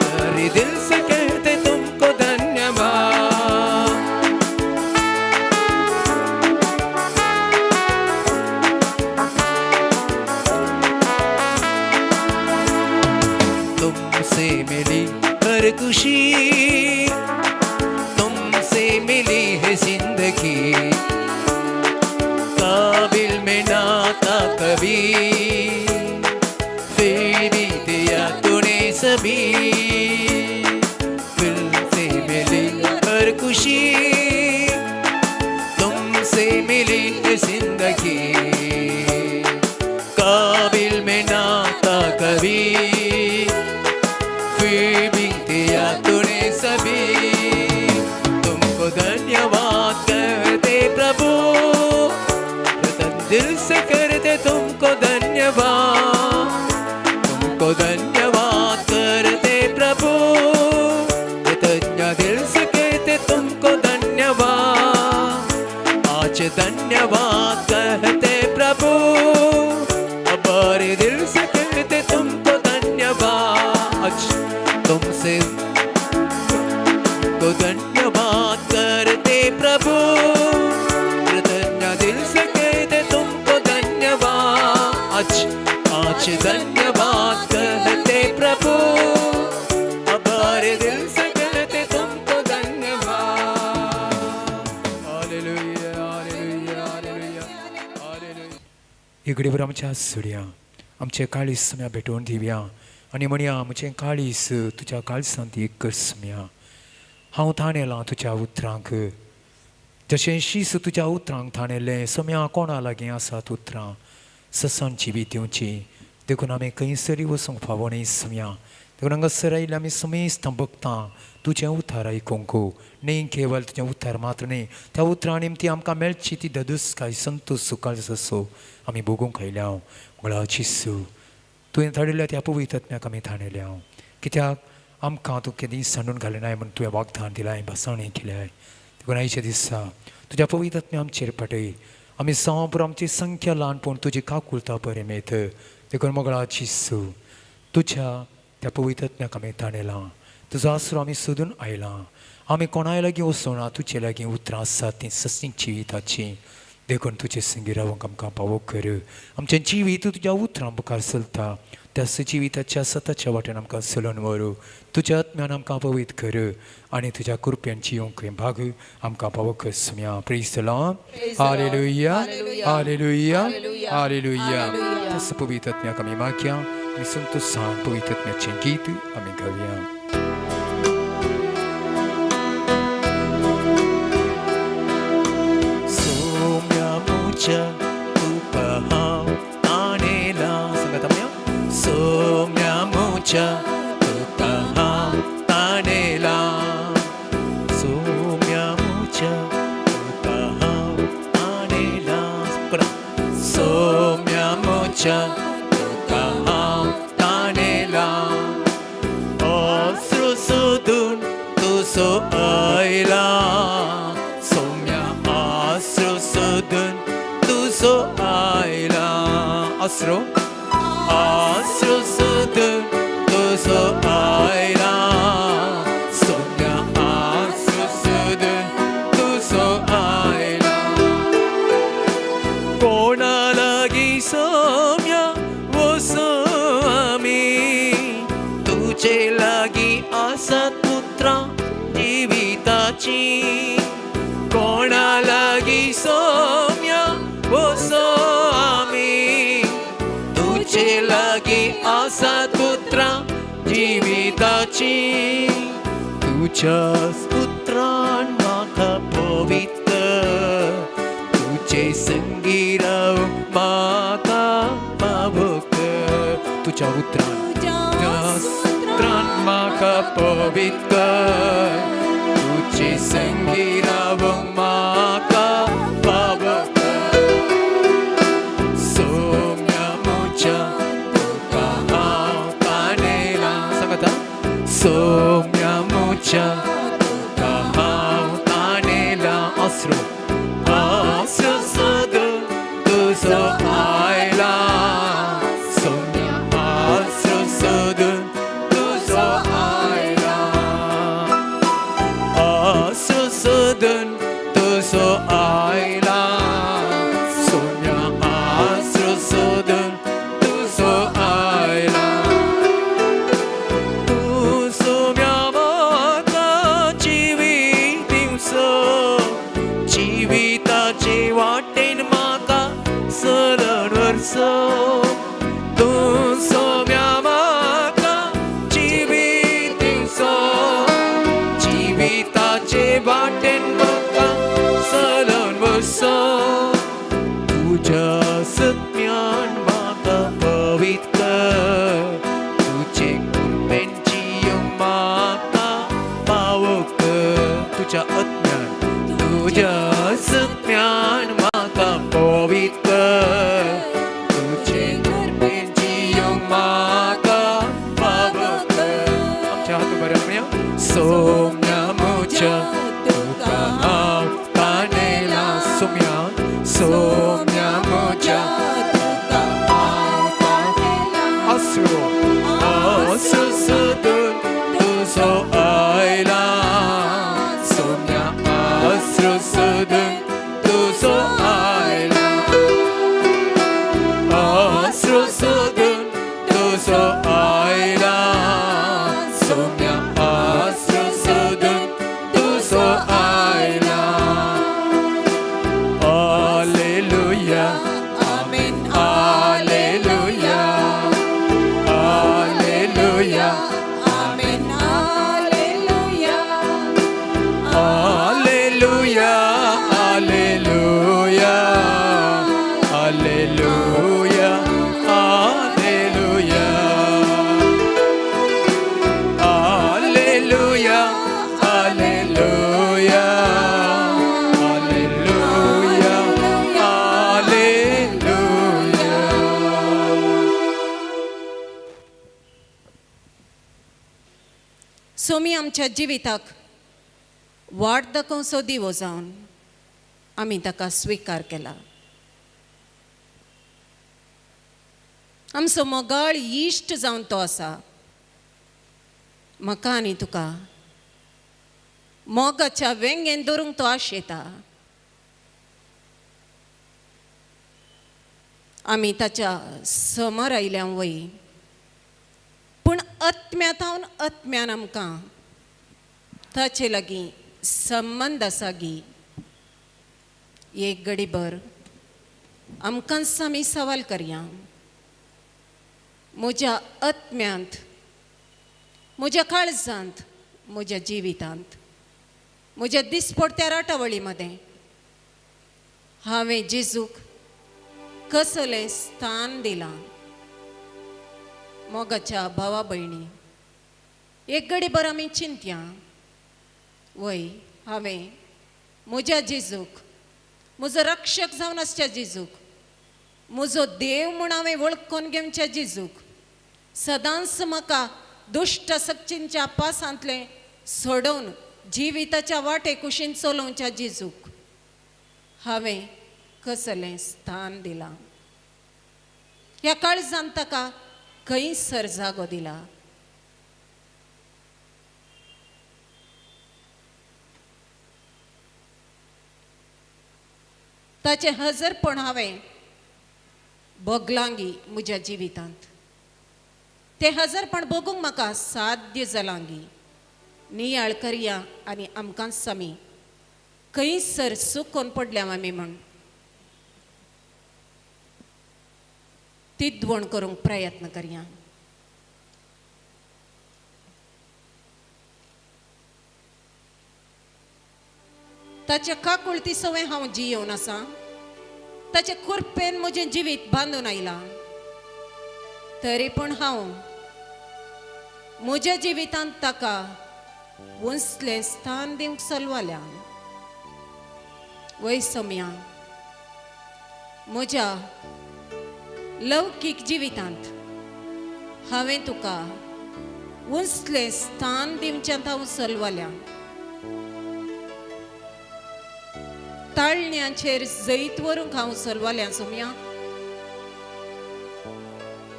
तेरे दिल से कहते तुमको धन्यवाद. तुमसे मिली हर खुशी, तुमसे मिली है जिंदगी, काबिल में ना था कभी, फिर भी दिया तूने सभी. तुमसे मिली हर खुशी, तुमसे मिली है जिंदगी, काबिल से करते तुमको धन्यवाद, तुमको धन्यवाद करते प्रभु, कृतज्ञ दिल से कहते तुमको धन्यवाद। आज धन्यवाद कहते प्रभु, हमारे दिल से कहते तुमको धन्यवाद। आज तुमसे को धन्यवाद करते प्रभु, कृतज्ञ दिल से कहते तुमको धन्यवाद। आज आज धन्यवाद कहते प्रभु, हमारे दिल से कहते तुमको धन्यवाद। Hallelujah, hallelujah, hallelujah, hallelujah. इगडीवर आमच्या सुड्या आमचे काळीस सुम्या भेटोवन दिवया आनी म्हणया, म्हजें काळीस तुज्या काळसांत एक कर सुम्या। हांव थाणेलां तुज्या उतरांक, जशें शीस तुज्या उतरांक थाणेलें। सोम्या, कोणा लागीं आसात उतरां ससान जिवीत दिवची? देखून आमी खंयसरी वचूंक फावो न्ही सुम्या। देखून हांगासर आयिल्ले आमी समेस्त भक्तां तुजें उतार आयकूंक न्ही, केवल तुजें उतार मात्र न्ही, त्या उतरां निमती आमकां मेळची ती ददुसकाय, संतोश, सुखाळ असो आमी भोगूंक आयल्या। मुळा जिसू, तुवें धाडिल्ल्या त्या पवित्र आमी थाणेल्या, कित्याक आमकां तूं केदीं सांडून घालिनाय म्हूण तुवें वागदान दिलाय, भासाणी केल्याय। देखून आयच्या दिसा तुज्या पवित्र आमचेर पाटय। आमी पुरो आमची संख्या ल्हान, पूण तुजी काकुळता बरें। देखून मोगळा जिसू, तुज्या त्या पवित्र आमी ताणेलां, तुजो आसरो आमी सोदून आयलां। आमी कोणाय लागीं वचोना, तुजे लागीं उतरां आसात तीं ससीं जिविताचीं। देखून तुजे संगी रावंक आमकां पावो कर। आमचें जिवीत तुज्या उतरां मुखार चलता, त्या जिविताच्या सताच्या वाटेन आमकां चलोवन व्हरू। तुज्या आत्म्यान आमकां पवित्र कर आनी तुज्या कृपयान जिवंक भाग आमकां पावो कर सुम्या। Praise the Lord. Hallelujah, hallelujah, hallelujah. तसं पवित्र आत्म्याक आमी मागया आनी संतोषान पवित्र आत्म्याचें गीत आमी गावया। सोम्या मुझ्या तुका हांव ताणेला। सांगात आमया। सोम्या मुझ्या तुका हांव ताणेला, सोम्या मुझ्या तुका हांव ताणेला। सोम्या मुझ्या तुका हांव ताणेला, अस्रू सोदून तुजो आयला। सोम्या, आसरो सोदून तुजो आयला, आसरो, आसरो सोदून तुजो आयला। सोम्या, आसरो सोदून तुजो आयला। कोणा लागीं सोम्या वचूं आमी? तुजे लागीं आसात उतरां जिविताची। कोणा लागीं सोम्या वचूं आमी? तुजे लागीं आसात उतरां जिविताची। तुज्याच उतरान म्हाका पवित्र, तुजे संगी रावंक म्हाका पावो कर। तुज्या उतरान, तुज्या उतरान म्हाका पवित्र, तुजे संगी रावंक म्हाका पावो कर। सोम्या म्हज्या तुका हांव ताणेला। सांगात। सोम्या म्हज्या तुका हांव ताणेला, आसरो, आसरो सोदून तुजो आयला। सोम्या, आसरो सोदून तुजो आयला, आसरो सोदून तुजो आयला। सोम्या, आसरो सोदून तुजो आयला। तूं सोम्या म्हाका सोम्या म्हज्या तुका हांव तानेला सोम्या सोम्या म्हज्या तुका हांव तानेला आसरो आसरो सोदून तुजो आयला सोम्या आसरो सोदून तुजो आयला आसरो सोदून तुजो आयला सोम्या आसरो सोदून तुजो आयला Alleluia amen Alleluia Alleluia amen hallelujah Alleluia Alleluia Alleluia Alleluia Alleluia Alleluia Alleluia Alleluia. Somi आमच्या जिविताक वाट दाखोवचो दिवो जावन आमी ताका स्विकार केला. आमचो मोगाळ इश्ट जावन तो आसा. म्हाका आनी तुका मोगाच्या वेंगेन धरूंक तो आशेता. आमी ताच्या समर आयल्या वय पूण आत्म्या थावन आत्म्यान आमकां ताचे लागीं संबंद आसा गी. एक गडीभर आमकांच आमी सवाल करया, म्हज्या आत्म्यांत, म्हज्या काळजांत, म्हज्या जिवितांत, म्हज्या दिसपडत्या राटावळी मदें हांवें जेजूक कसलें स्थान दिलां? मोगाच्या भावा भयणी, एक गडीभर आमी चिंतया, वय हांवें म्हज्या जेजूक, म्हजो रक्षक जावन आसच्या जेजूक, म्हजो देव म्हूण हांवें वळखून घेवच्या जेजूक, सदांच म्हाका दुश्ट शक्तींच्या पासांतलें सोडोवन जिविताच्या वाटे कुशीन चलोवच्या जेजूक हांवें कसलें स्थान दिलां? ह्या काळजान ताका खंयसर जागो दिला? ताचें हजरपण हांवें भोगलांगी म्हज्या जिवितांत. तें हजरपण भोगूंक म्हाका साध्य जालांगी. नियाळ करया आनी आमकांच आमी खंयसर सुकोवन पडल्या आमी म्हूण तिद्वण करूंक प्रयत्न करया. ताच्या काकुळती सवय हांव जियोवन आसा. ताचे कुरपेन म्हजें जिवीत बांदून आयलां. तरी पूण हांव म्हज्या जिवितांत ताका उंचलें स्थान दिवंक चलवाल्या. वय सोम्या, म्हज्या लौकीक जिवितांत हांवें तुका उंचलें स्थान दिवच्यांत हांव चलवाल्या. ताळण्याचेर जैत व्हरूंक हांव चलवाल्या सोम्या.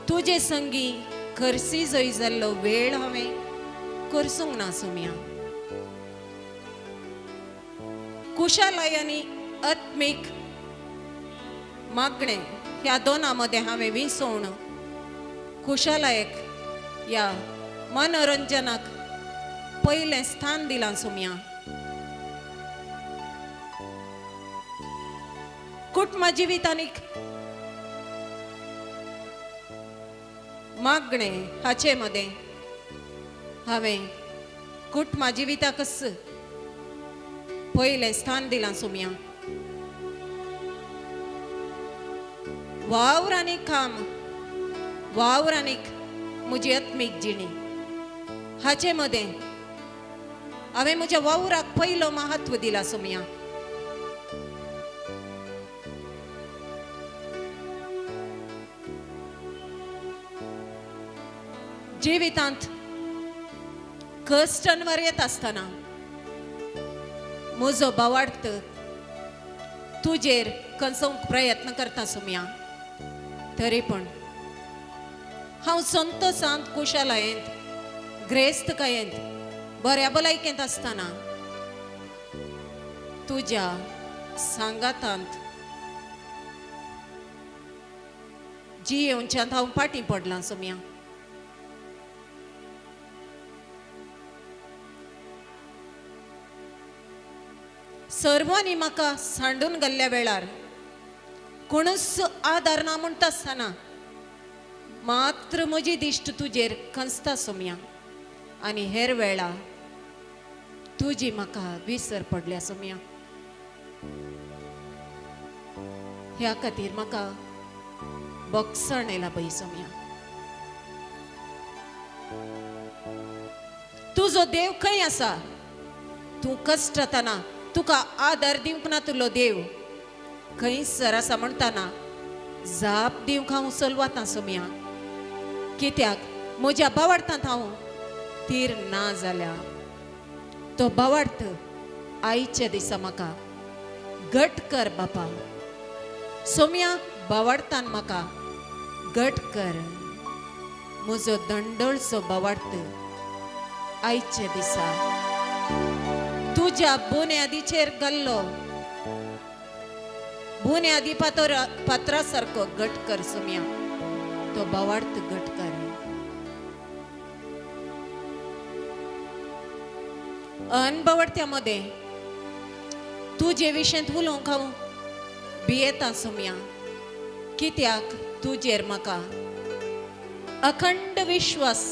तुजे संगी खर्सी जय जाल्लो वेळ हांवें करसूंक ना सोम्या. कुशालाय आनी आत्मीक मागणें ह्या दोना मदें हांवें विसवण कुशालायक ह्या मनोरंजनाक पयलें स्थान दिलां सोम्या. कुटुंबा जिवितानीक मागणें हाचे मदें हांवें कुटुंबा जिविताकच पयलें स्थान दिलां सोम्या. वावर आनी काम, वावर आनीक म्हजी आत्मीक जिणी हाचे मदें हांवें म्हज्या वावराक पयलो महत्व दिलां सोम्या. जिवितांत कश्टांवर येत आसतना म्हजो भावार्थ तुजेर कंसोवंक प्रयत्न करता सोम्या. तरी पण हांव संतोशांत कुशलायेंत ग्रेस्तकायेंत बऱ्या भलायकेंत आसतना तुज्या सांगातांत जियेवच्यांत हांव फाटीं पडलां सोम्या. सर्वांनी म्हाका सांडून घाल्ल्या वेळार कोणूच आदार ना म्हणटा आसतना मात्र म्हजी दिश्ट तुजेर कंसता सोम्या आनी हेर वेळा तुजी म्हाका विसर पडल्या सोम्या. ह्या खातीर म्हाका बक्षण येयला पळय सोम्या. तुजो देव खंय आसा? तूं कश्टतना तुका आदार दिवंक ना तुलो देव खंयसर आसा म्हणटाना जाप दिवंक हांव चलवातां सोम्या. कित्याक म्हज्या भावार्थांत हांव तीर ना जाल्या. तो भावार्थ आयच्या दिसा म्हाका घट कर बापा. सोम्या भावार्थान म्हाका घट कर. म्हजो दंडळचो भावार्थ आयच्या दिसा तुज्या बुन्यादीचेर घाल्लो बुन्यादी पात्रा सारको घट कर सोम्या. तो भावार्थ घट कर. अनभवडत्या मदें तुजे विशेंत उलोवंक हांव भियेता सोम्या. कित्याक तुजेर म्हाका अखंड विश्वास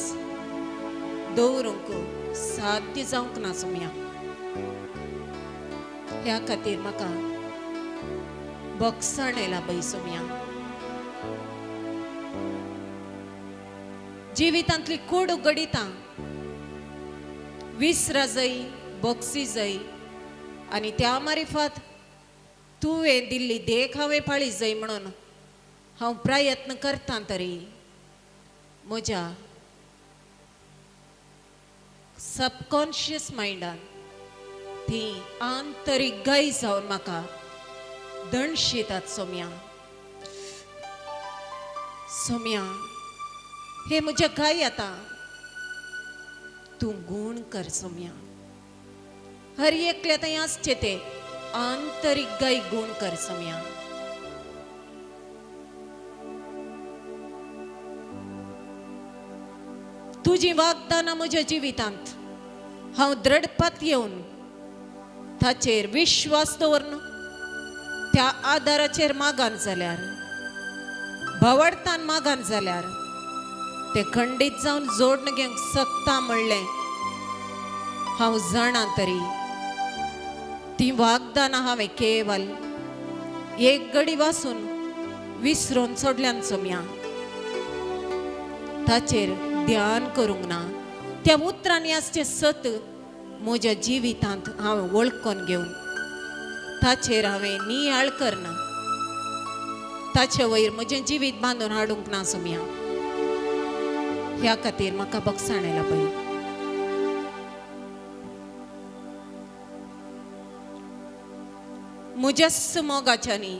दवरूंक साध्य जावंक ना सोम्या. ह्या खातीर म्हाका बक्षण येयला पळय सोम्या. जिवितांतली कोड उगडिता विसरा जाय बक्षी जाय आनी त्या मारिफात तुवें दिल्ली देख हांवें पाळी जाय म्हणून हांव प्रयत्न करता तरी म्हज्या सबकॉन्शियस मायंडान ती आंतरीक गाय जावन म्हाका दणशितात सोम्या. सोम्या हे म्हज्या गाय आतां तूं गूण कर सोम्या. हर एकल्या थंय आसचे ते आंतरीक गाय गूण कर सोम्या. तुजी वागदानां म्हज्या जिवितांत हांव द्रडपात येवन ताचेर विश्वास दवरन त्या आदाराचेर मागान जाल्यार भावार्थान मागान जाल्यार ते खंडीत जावन जोडण घेवंक शकता म्हणलें हांव जाणा. तरी ती वागदानां हांवें केवल एक गडी वासून विसरून सोडल्यान सोम्या. ताचेर ध्यान करूंक ना. त्या उतरांनी आसचें सत म्हज्या जिवितांत हांव वळखून घेवन ताचेर हांवें नियाळ करना. ताचे वयर म्हजें जिवीत बांदून हाडूंक ना सोम्या. ह्या खातीर म्हाका बक्षण येयला पळय. म्हज्याच मोगाच्यांनी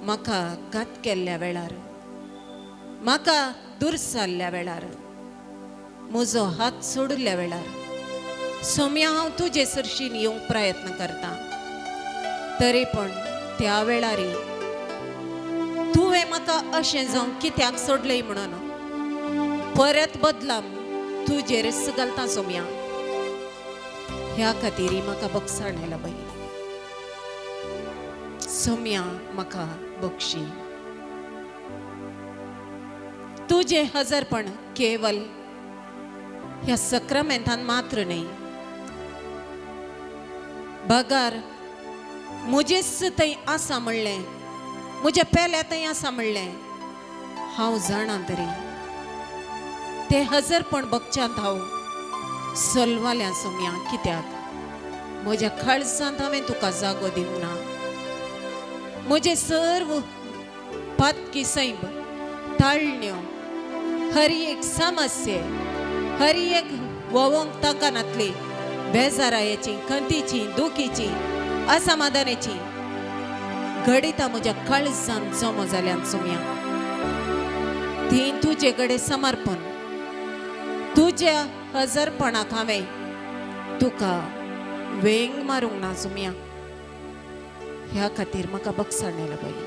म्हाका घात केल्ल्या वेळार म्हाका दुरसाल्ल्या वेळार म्हजो हात सोडिल्ल्या वेळार सोम्या हांव तुजे सरशीन येवंक प्रयत्न करता. तरी पण त्या वेळारी तुवें म्हाका अशें जावंक कित्याक सोडलें म्हणून परत बदलाम तुजेरच घालता सोम्या. ह्या खातीर म्हाका बक्षण येयला बाई. सोम्या म्हाका बक्षी. तुजें हजारपण केवल ह्या सक्रामेंतान मात्र न्हय बगार म्हजेच थंय आसा म्हणलें म्हज्या पेल्या थंय आसा म्हणलें हांव जाणा. तरी तें हजरपण बगच्यांत हांव सलवाल्या सोम्या. कित्याक म्हज्या काळजांत हांवें तुका जागो दिवंक ना. म्हजें सर्व पातकी सैब ताळण्यो हर एक समस्ये हर एक व्होवोंक तांकानातली बेजारायेची, खंतीची, दुखीची, असमाधानाची घडितां म्हज्या काळजान जमो जाल्यान सोम्या, ती तुजे कडेन समर्पण तुज्या हजरपणाक हांवें तुका वेंग मारूंक ना सोम्या, ह्या खातीर म्हाका बक्षाणें बाई.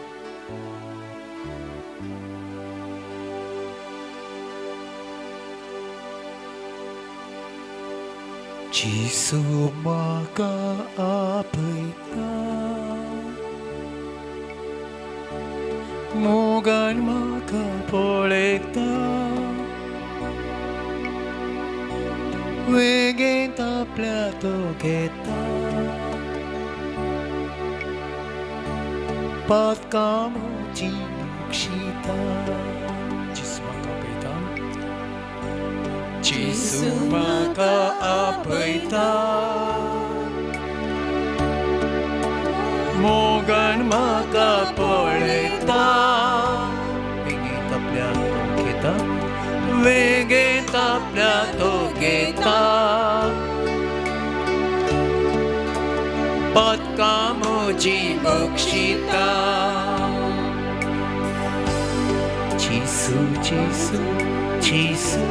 जेजू म्हाका आपयता, मोगान म्हाका पळयता, वेगेंत आपल्या तो घेता, पातकां म्हजी बक्षिता. जेजू म्हाका आपयता, जेजू म्हाका आपयता, मोगान म्हाका पळयता, वेगेंत आपल्या तो घेता, वेगेंत आपल्या तो घेता, पातकां म्हजी बक्षिता. जेजू जेजू जेजू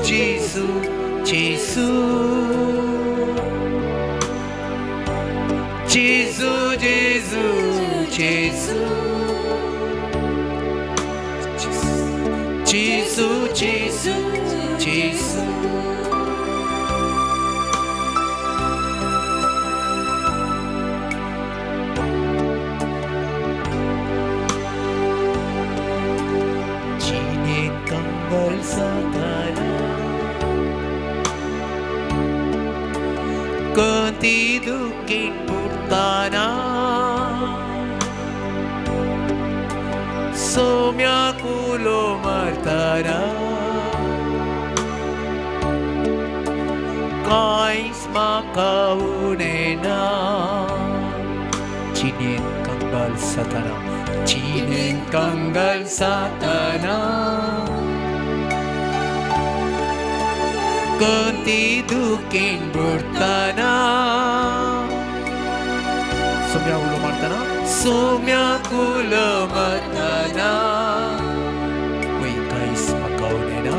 जेजू जेजू जेजू जेजू जेजू जेजू जेजू जेजू जेजू. जिणेंत कंगाल जाताना, कती दुखीन बुडटाना, सोम्याक उलो मारताना, कांयच म्हाका उणें ना. जिणेंत कंगाल जाताना, जिणेंत कंगाल जाताना, कती दुखीन बुडटाना, सोम्या उलो मारताना, सोम्याक उलो मारताना, वय कांयच म्हाका उणें ना,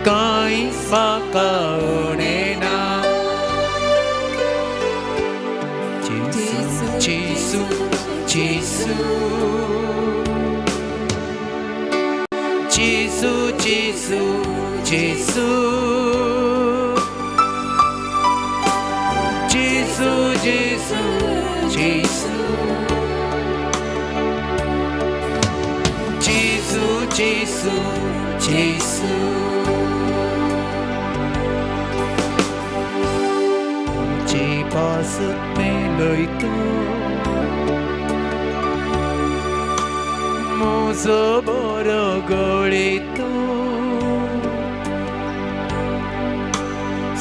कांयच म्हाका उणें ना. जेजू जेजू जेजू जेजू जेजू जेजू जेजू जेजू जेजू जेजू जेजू जेजू. म्हजे पासत मेलय तूं, म्हजो बरो गळी तूं,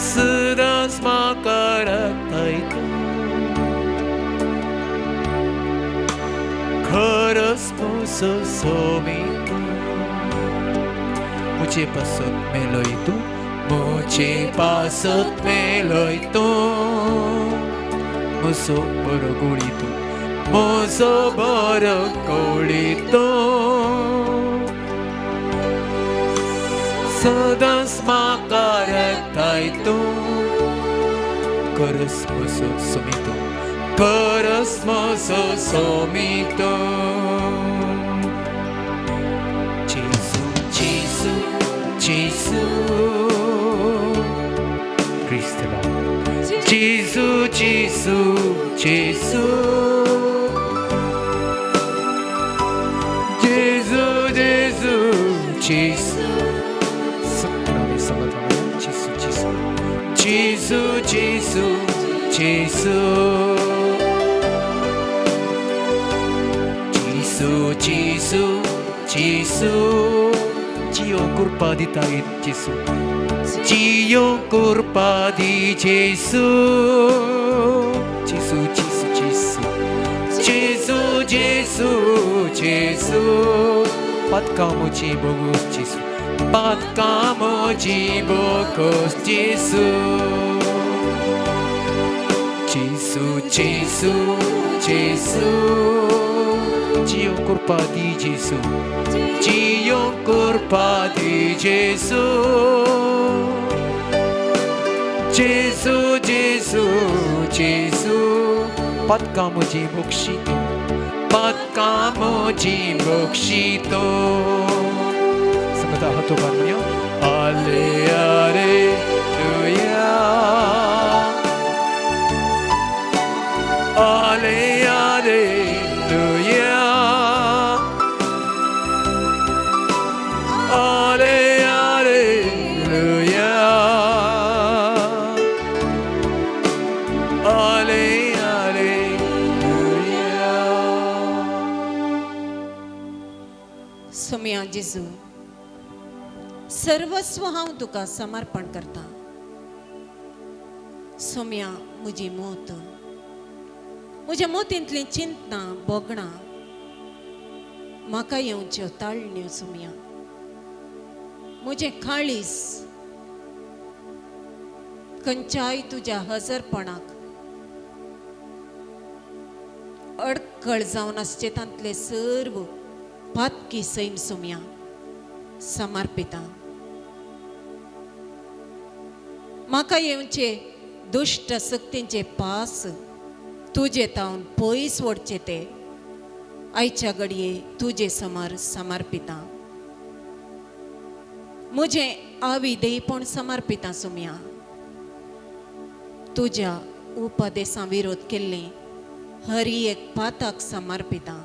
सदांच म्हाका राखताय तूं, खरोच म्हजो सोमी तूं. म्हजे पासत मेलय तूं, म्हजे पासत मेलय तूं, म्हजो बरो गोळी तूं, म्हजो बरो गोळी तूं, सदांच म्हाका राखताय तूं, खरोच म्हजो सोमी तूं, खरोच म्हजो सोमी तूं. जेजू जेजू जेजू क्रिस्त जेजू जेजू जेजू जेजू जेजू जेजू. सगळ्यांनी समजलं. जेजू जेजू जेजू जेजू जेजू जेजू जेजू. जियो कृपा दिता जेजू, जियो कृपा दी जेजू, जेजू जेजू जेजू जेजू जेजू जेजू. पातकां म्हजी भोगोस जेजू, पातकां म्हजी भोगोस जेजू. जेजू जेजू जेजू, जियोंक कृपा दी जेजू, जियोंक कृपा दी जेजू. जेजू जेजू जेजू, पातकां म्हजी बक्षी तूं, पातकां म्हजी बक्षी तूं. सांगता हातो भार म्हणया, आले आलेलुया, आले आलेलुया, आले आलेलुया, आले आलेलुया. सोम्या जेजू, सर्वस्व हांव तुका समर्पण करता. सोम्या, म्हजी मोत, म्हज्या मोतींतलीं चिंतनां भोगणां, म्हाका येवच्यो ताळण्यो सोम्या, म्हजें काळीस खंयच्याय तुज्या हजरपणाक अडकळ जावन आसचे तांतले सर्व पातकी सैम सोम्या समर्पिता. म्हाका येवचे दुश्ट सक्तींचे पास तुजे तावन पयस ओडचे ते आयच्या घडये तुजे समर समर्पिता. म्हजें आविदेयपण समर्पिता सोम्या. तुज्या उपदेसां विरोध केल्ले हरी एक पाताक समर्पिता.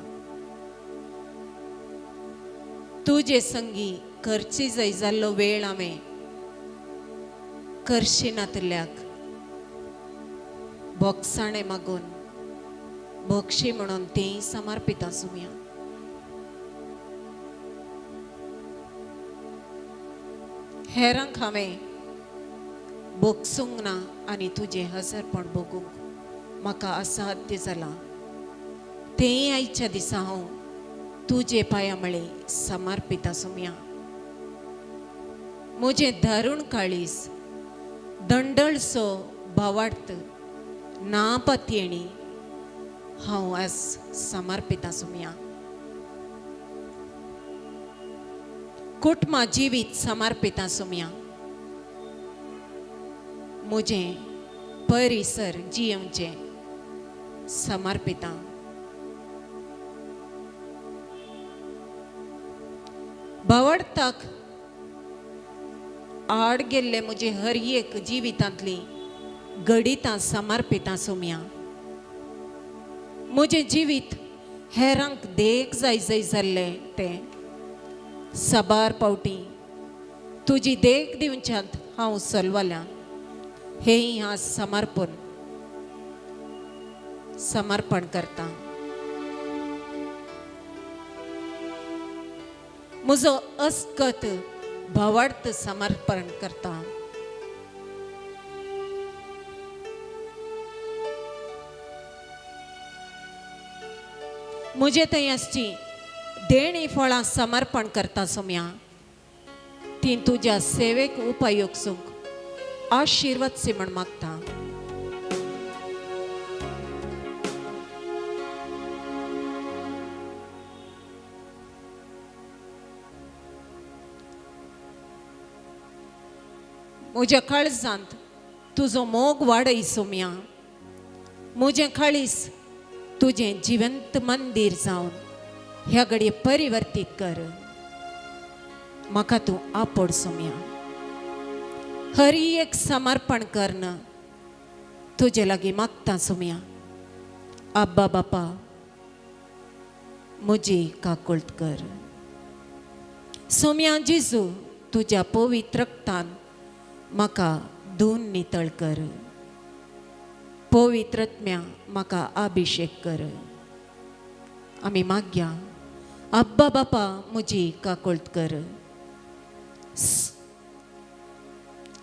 तुजे संगी खर्ची जाय जाल्लो वेळ हांवें करशी नातल्याक बोगसाणें मागून बक्षी म्हणून तीं समर्पिता सुम्या. हेरांक हांवें भोगसूंक ना आनी तुजें हजरपण भोगूंक म्हाका असाध्य जालां, तेंय आयच्या दिसा हांव तुजे पांया मळे समर्पिता सुम्या. म्हजें दारूण काळीस दंडळसो भावार्थ ना पातयेणी हांव आज समर्पिता सुम्या. कुटुंबा जिवीत समर्पिता सुम्या. म्हजें परिसर जियेवचें समर्पिता. भावार्थाक आड गेल्ले म्हजे हर एक जिवितांतली घडितां समर्पितां सोम्या. म्हजें जिवीत हेरांक देख जाय जाय जाल्लें तें साबार पावटी तुजी देख दिवच्यांत हांव सलवाल्या, हेंय आज समर्पण समर्पण करता. म्हजो अस्कत भावार्थ समर्पण करता. म्हजे थंय आसची देणी फळां समर्पण करता सोम्या. ती तुज्या सेवेक उपयोग सूंक आशिर्वाद सी म्हण मागता. म्हज्या काळजांत तुजो मोग वाडय सोम्या. म्हजें काळीस तुजें जिवंत मंदीर जावन ह्या घडये परिवर्तीत कर. म्हाका तूं आपोड सोम्या. हरी एक समर्पण करन तुजे लागीं मागता सोम्या. आब्बा बापा, म्हजी काकुळट कर. सोम्या जेजू, तुज्या पवित्र रक्तान म्हाका धुवन नितळ कर. पवित्रत्म्या म्हाका अभिशेक कर. आमी मागया, आब्बा बापा, म्हजी काकुळट कर.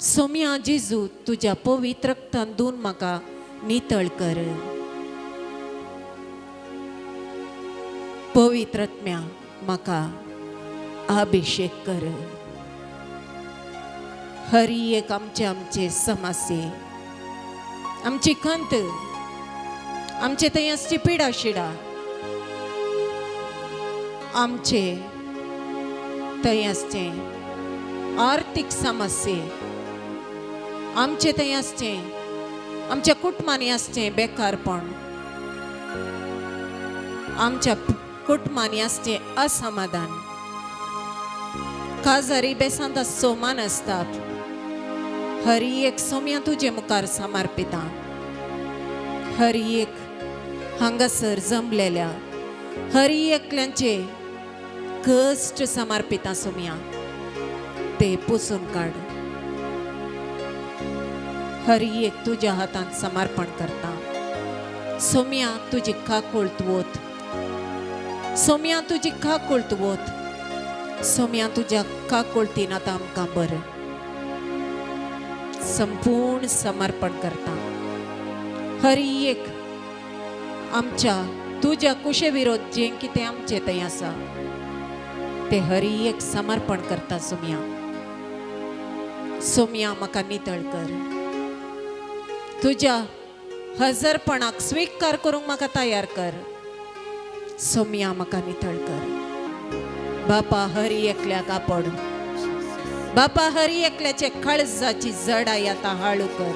सोम्या जेजू, तुज्या पवित्र रक्तान धुवन म्हाका नितळ कर. पवित्रत्म्या म्हाका अभिषेक कर. हरी एक आमचे आमचे समस्ये, आमची खंत, आमचे थंय आसची पिडा शिडा, आमचे थंय आसचें आर्थीक समस्ये, आमचे थंय आसचें आमच्या कुटुंबांनी आसचें बेकारपण, आमच्या कुटुंबांनी आसचें असमाधान, काजारी बेसांत आसचो मानसताप, हरी एक सोम्या तुजे मुखार समर्पिता. हरी एक हांगासर जमलेल्या हरी एकल्यांचे कश्ट समर्पिता सोम्या, ते पुसून काड. हरी एक तुज्या हातांत समर्पण करता सोम्या, तुजी काकुळट वत सोम्या, तुजी काकुळट वत सोम्या, तुज्या काकुळटीन आतां आमकां बरें संपूर्ण समर्पण करता. हरी एक आमच्या तुज्या कुशे विरोध जें कितें आमचें थंय आसा ते हरी एक समर्पण करता सोम्या. सोम्या म्हाका नितळ कर, तुज्या हजरपणाक स्विकार करूंक म्हाका तयार कर सोम्या, म्हाका नितळ कर. बापा हरी एकल्याक आपड, बापा हरी एकल्याचे काळजाची जडाय आतां हाळू कर,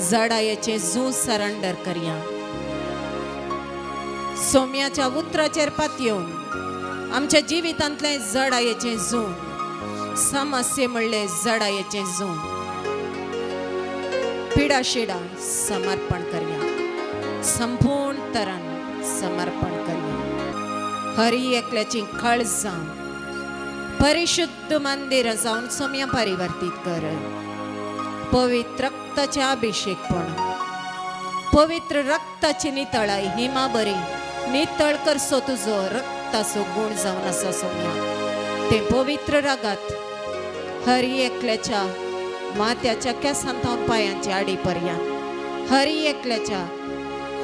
जडायेचें जू सरंडर करया. सोम्याच्या उतराचेर पातयेवन आमच्या जिवितांतलें जडायेचें जू, समस्ये म्हणलें जडायेचें जू, पिडा शिडा समर्पण करया, संपूर्ण तरान समर्पण करया. हरी एकल्याची काळजां परिशुद्ध मंदिर जावन सोम्या परिवर्तीत कर. पवित्र रक्ताचे अभिषेकपण, पवित्र रक्ताची नितळाय हिमा बरी नितळ करसो तुजो रक्ताचो गुण जावन आसा सोम्या. तें पवित्र रागात हरी एकल्याच्या माथ्याच्या केंसांत पांयांच्या आडी पर्यंत, हरी एकल्याच्या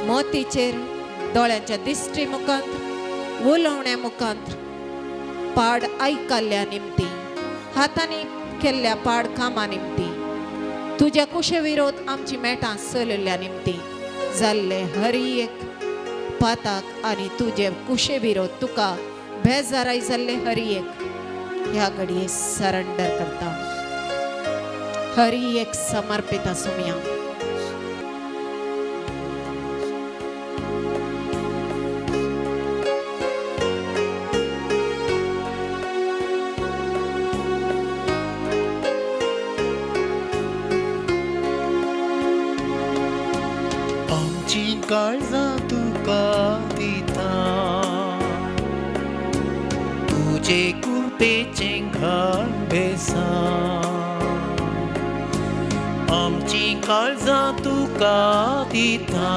मोतीचेर, दोळ्यांच्या दिश्टी मुखांत, उलोवण्या मुखांत, पाड आयकल्ल्या निमती, हातांनी केल्ल्या पाड कामा निमती, तुज्या कुशे विरोध आमची मेटां चलयल्ल्या निमती जाल्ले हरी एक पाताक आनी तुजे कुशे विरोध तुका बेजाराय जाल्ले हरी एक ह्या घडये सरंडर करता. हरी एक समर्पित सोम्या. आमची काळजां तुका दिता, तुजे कृपेचें घाल बेसां. आमची काळजां तुका दिता,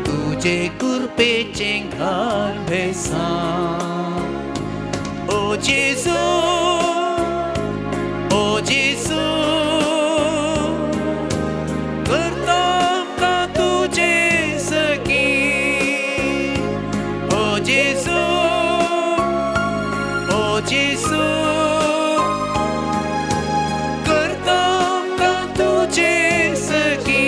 तुजे कृपेचें घाल बेसां. ओ जेजू, ओ जेजू, करता आमकां तुजे सखी. ओ जेजू, ओ जेजू, करता आमकां तुजे सखी.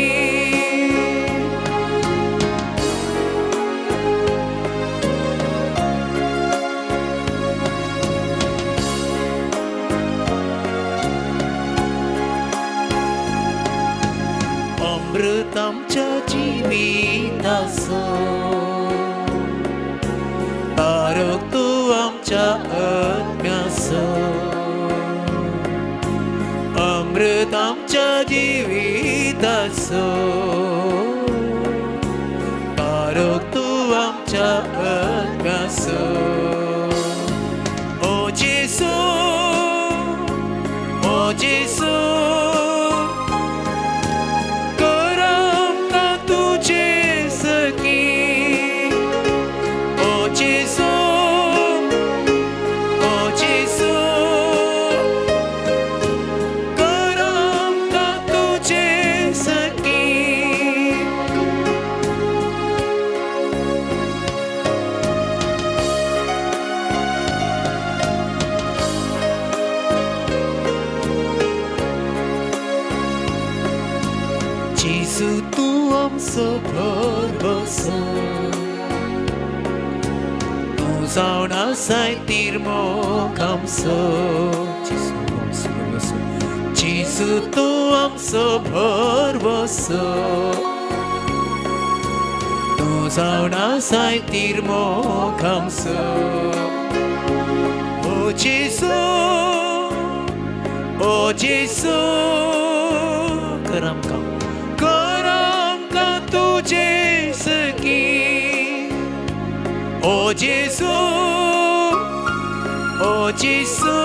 अमृत आमच्या जिविताचो तारक तूं आमच्या आत्म्याचो, अमृत आमच्या जिविताचो तारक तूं आमच्या आत्म्याचो. ओ जेजू, ओ जेजू, कर आमकां तुजे सखी. ओ जेजू, ओ जेजू, कर आमकां तुजे सखी. आमचो भरवसो तूं जावन आसाय तिरमोग आमचो जेजू आमचो भरवसो जेजू तूं आमचो भरवसो तूं जावन आसाय तिरमोग आमचो ओ जेजू ओ जेजू कर आमकां कर आमकां तुजे सखी ओ जेजू ओ जेजू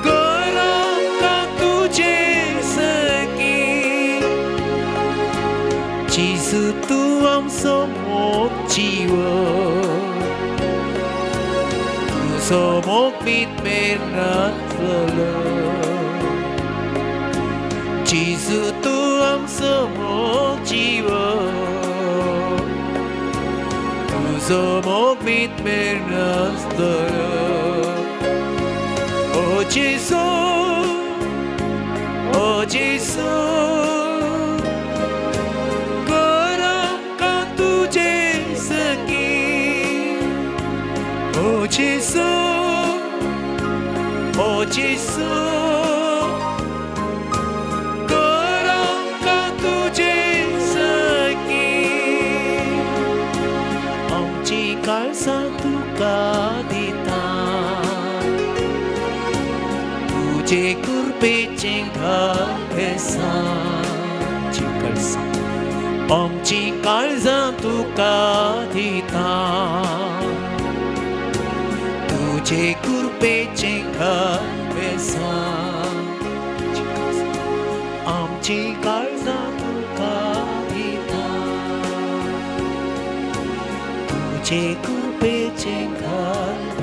कर आमकां तुजे सखी जेजू तूं आमचो मोग जीव तुजो मोग मीत मेरनातलो जेजू तूं आमचो मोग जीव तुजो मोग मीत मेरनातलो ओ जेजू ओ जेजू कर आमकां तुजे सखी ओ जेजू ओ जेजू कर आमकां तुजे सखी आमची काळजां तुका दिता तुजे कृपेचें घर आमची काळजां आमची काळजां तुका दिता तुजे कृपेचें घर आमची काळजां तुका दिता तुजे कृपेचें घर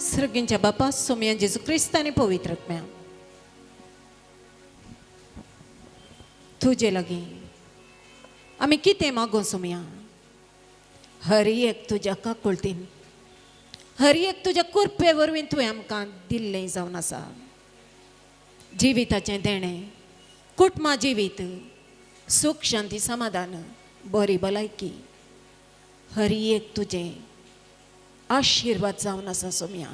सर्गींच्या बापा सोमया जेजू क्रिस्त आनी पवित्र आत्म्या तुजे लागीं आमी कितें मागूं सोमया हर एक तुज्या काकुळतीन हर एक तुज्या कुरपे वरवीं तुवें आमकां दिल्लें जावन आसा जिविताचें देणें कुटुंबा जिवीत सूख शांती समाधान बरी भलायकी हर एक तुजें आशिर्वाद जावन आसा सोमया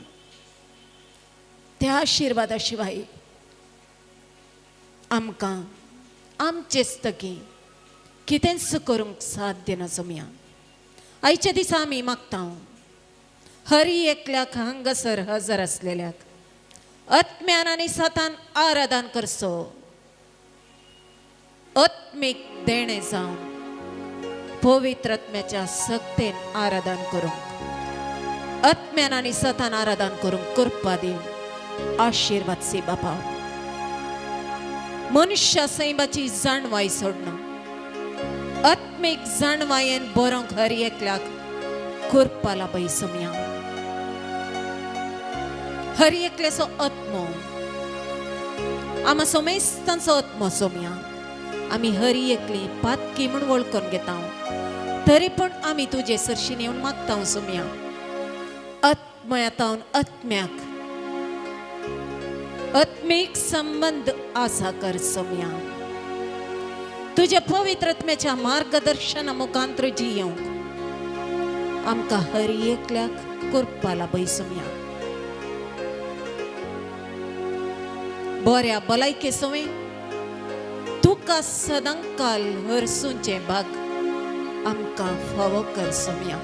त्या आशिर्वादा शिवाय आमकां आमचेच तकी कितेंच करूंक साध्य ना सोमया आयच्या दिसा आमी मागता हर एकल्याक हांगासर हजर आसलेल्याक आत्म्यान आनी सतान आराधन करचो आत्मीक देणें जावन पवित्र आत्म्याच्या सक्तेन आराधन करूंक आत्म्यान आनी सतान आराधन करूंक कृपा दिवन आशिर्वाद सी बापा मनुष्य सैमाची जाणवाय सोडना आत्मीक जाणवायेन बरोवंक हर एकल्याक कृपा लाभय सोमया हर एकल्याचो आत्मो आमा सोमेस्तांचो आत्मो सोमया आमी हर एकली पातकी म्हूण वळखून घेता तरी पण आमी तुजे सरशीन येवन मागता सोमया आत्मयातावन आत्म्याक आत्मीक संबंद आसा कर सोमया तुज्या पवित्र आत्म्याच्या मार्गदर्शना मुखांत्र जियोंक आमकां हर एकल्याक कृपा लाभय सोमया बऱ्या भलायके सवय तुका सदांकाल हरसूंचें भाग आमकां फावो कर सोमया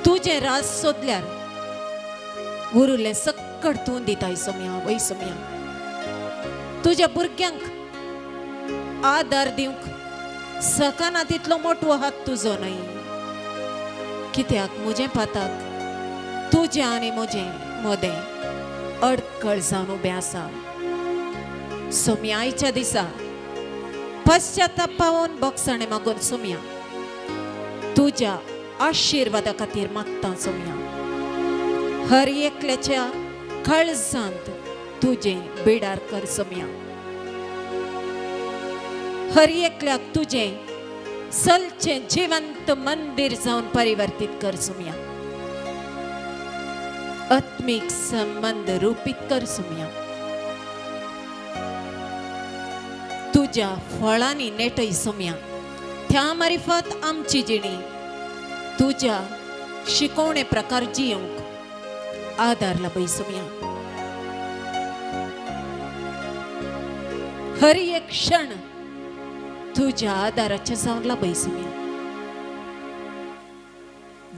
तुजें राज सोदल्यार उरुल्लें सक्कड तूं दिताय सोमया वय सोमया तुज्या भुरग्यांक आदार दिवंक सकाना तितलो मोटवो हात तुजो न्हय कित्याक म्हजें पाताक तुजें आनी म्हजें मदें अडकळ जावन उबें आसा सोमया आयच्या दिसा पश्चाताप पावोन बोगसाणें मागून सोमया तुज्या आशिर्वादा खातीर मागता सोमया हर एकल्याच्या काळजांत तुजें बिडार कर सोमया हर एकल्याक तुजें सलचें जिवंत मंदिर जावन परिवर्तीत कर सोमया आत्मीक संबंद रुपीत कर सोमया. तुज्या फळांनी नेटय सोम्या. त्या मारिफत आमची जिणी तुज्या शिकवणे प्रकार जियोंक आदार लाभय सोम्या. हर एक क्षण तुज्या आदाराच्या जावन लाभय सोम्या.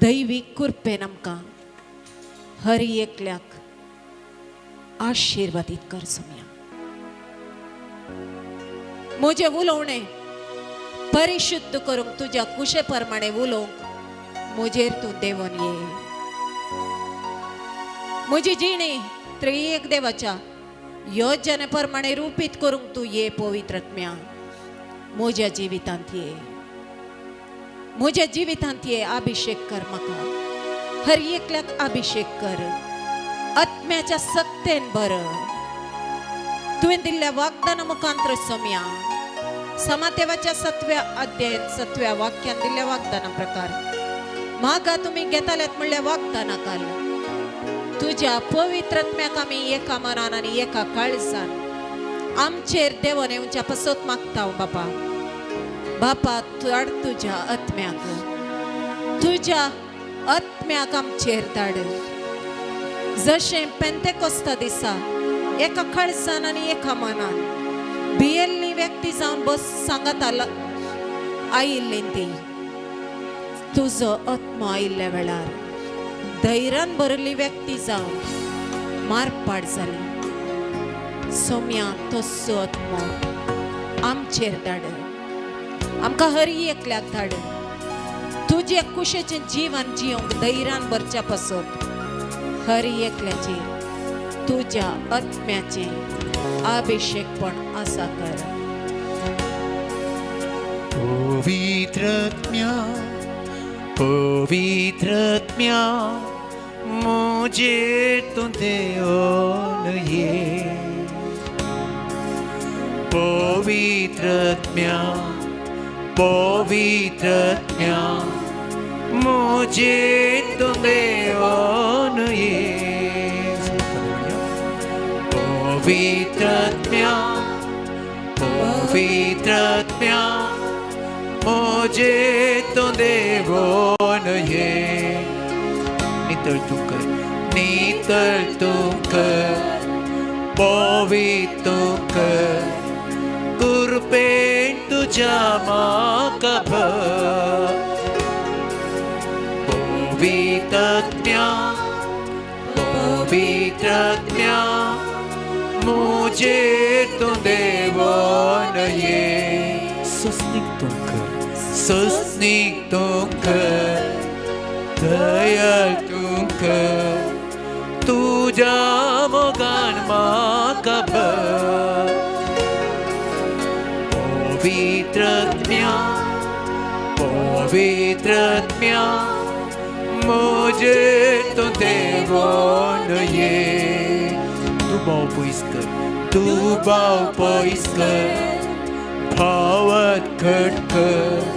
दैवीक कृपेन आमकां हर एकल्याक आशिर्वादीत कर सोम्या. म्हजें उलोवणें परिशुद्ध करूंक तुज्या कुशे प्रमाणे उलोवंक म्हजेर तूं देंवन ये. म्हजी जिणी त्रिएक देवाच्या योजने प्रमाणे रुपीत करूंक तूं ये पवित्रत्म्या. म्हज्या जिवितांत ये, म्हज्या जिवितांत ये. अभिषेक कर म्हाका, हर एकल्याक अभिषेक कर, आत्म्याच्या सत्तेन भर. तुवें दिल्ल्या वाग्दाना मुखांत्र सोम्या समातेवाच्या 7व्या अध्यायात 7व्या वाक्यान दिल्ल्या वाग्दाना प्रकार मागा तुमी घेताल्यात म्हणल्या वाग्दाना काल तुज्या पवित्रत्म्याक आमी एका मनान आनी एका काळजान आमचेर देवन येवच्या पसत मागता. बापा, बापा, धाड तुज्या आत्म्याक, तुज्या आत्म्याक आमचेर धाड. जशें पेंतेकोस्ता दिसा एका काळजान आनी एका मनान भियेल्ली व्यक्ती जावन बस सांगत आयिल्ली ती तुजो आत्मो आयिल्ल्या वेळार धैर्यान भरिल्ली व्यक्ती जावन मारपाट जाली. सोम्या, तस्सो आत्मो आमचेर धाड, आमकां हर एकल्याक धाड. तुजे कुशेचें जीवन जियोंक धैर्यान भरच्या पासत हर एकल्याचेर तुज्या आत्म्याचें अभिषेकपण आसा कर. पवित्रत्म्या, पवित्रत्म्या, म्हजेर तूं देवन ये. पवित्रत्म्या, पवित्रत्म्या, म्हजेर तूं देवन ये. पवित्रत्म्या, पवित्रत्म्या, म्हजेर तूं देवन ये. नितळ तूं कर, नितळ तूं कर, पवित्र तूं कर, कृपेन तुज्या म्हाका भर. पवित्रत्म्या, पवित्रत्म्या, म्हजेर तूं देवन ये. सोसणीक तूं कर, सोसणीक तूं कर, दयाळ तूं कर, तुज्या मोगान म्हाका भर. पवित्रत्म्या, पवित्रत्म्या, म्हजेर तूं देवन ये. दुबाव पयस कर, दुबाव पयस कर, भावात घट कर,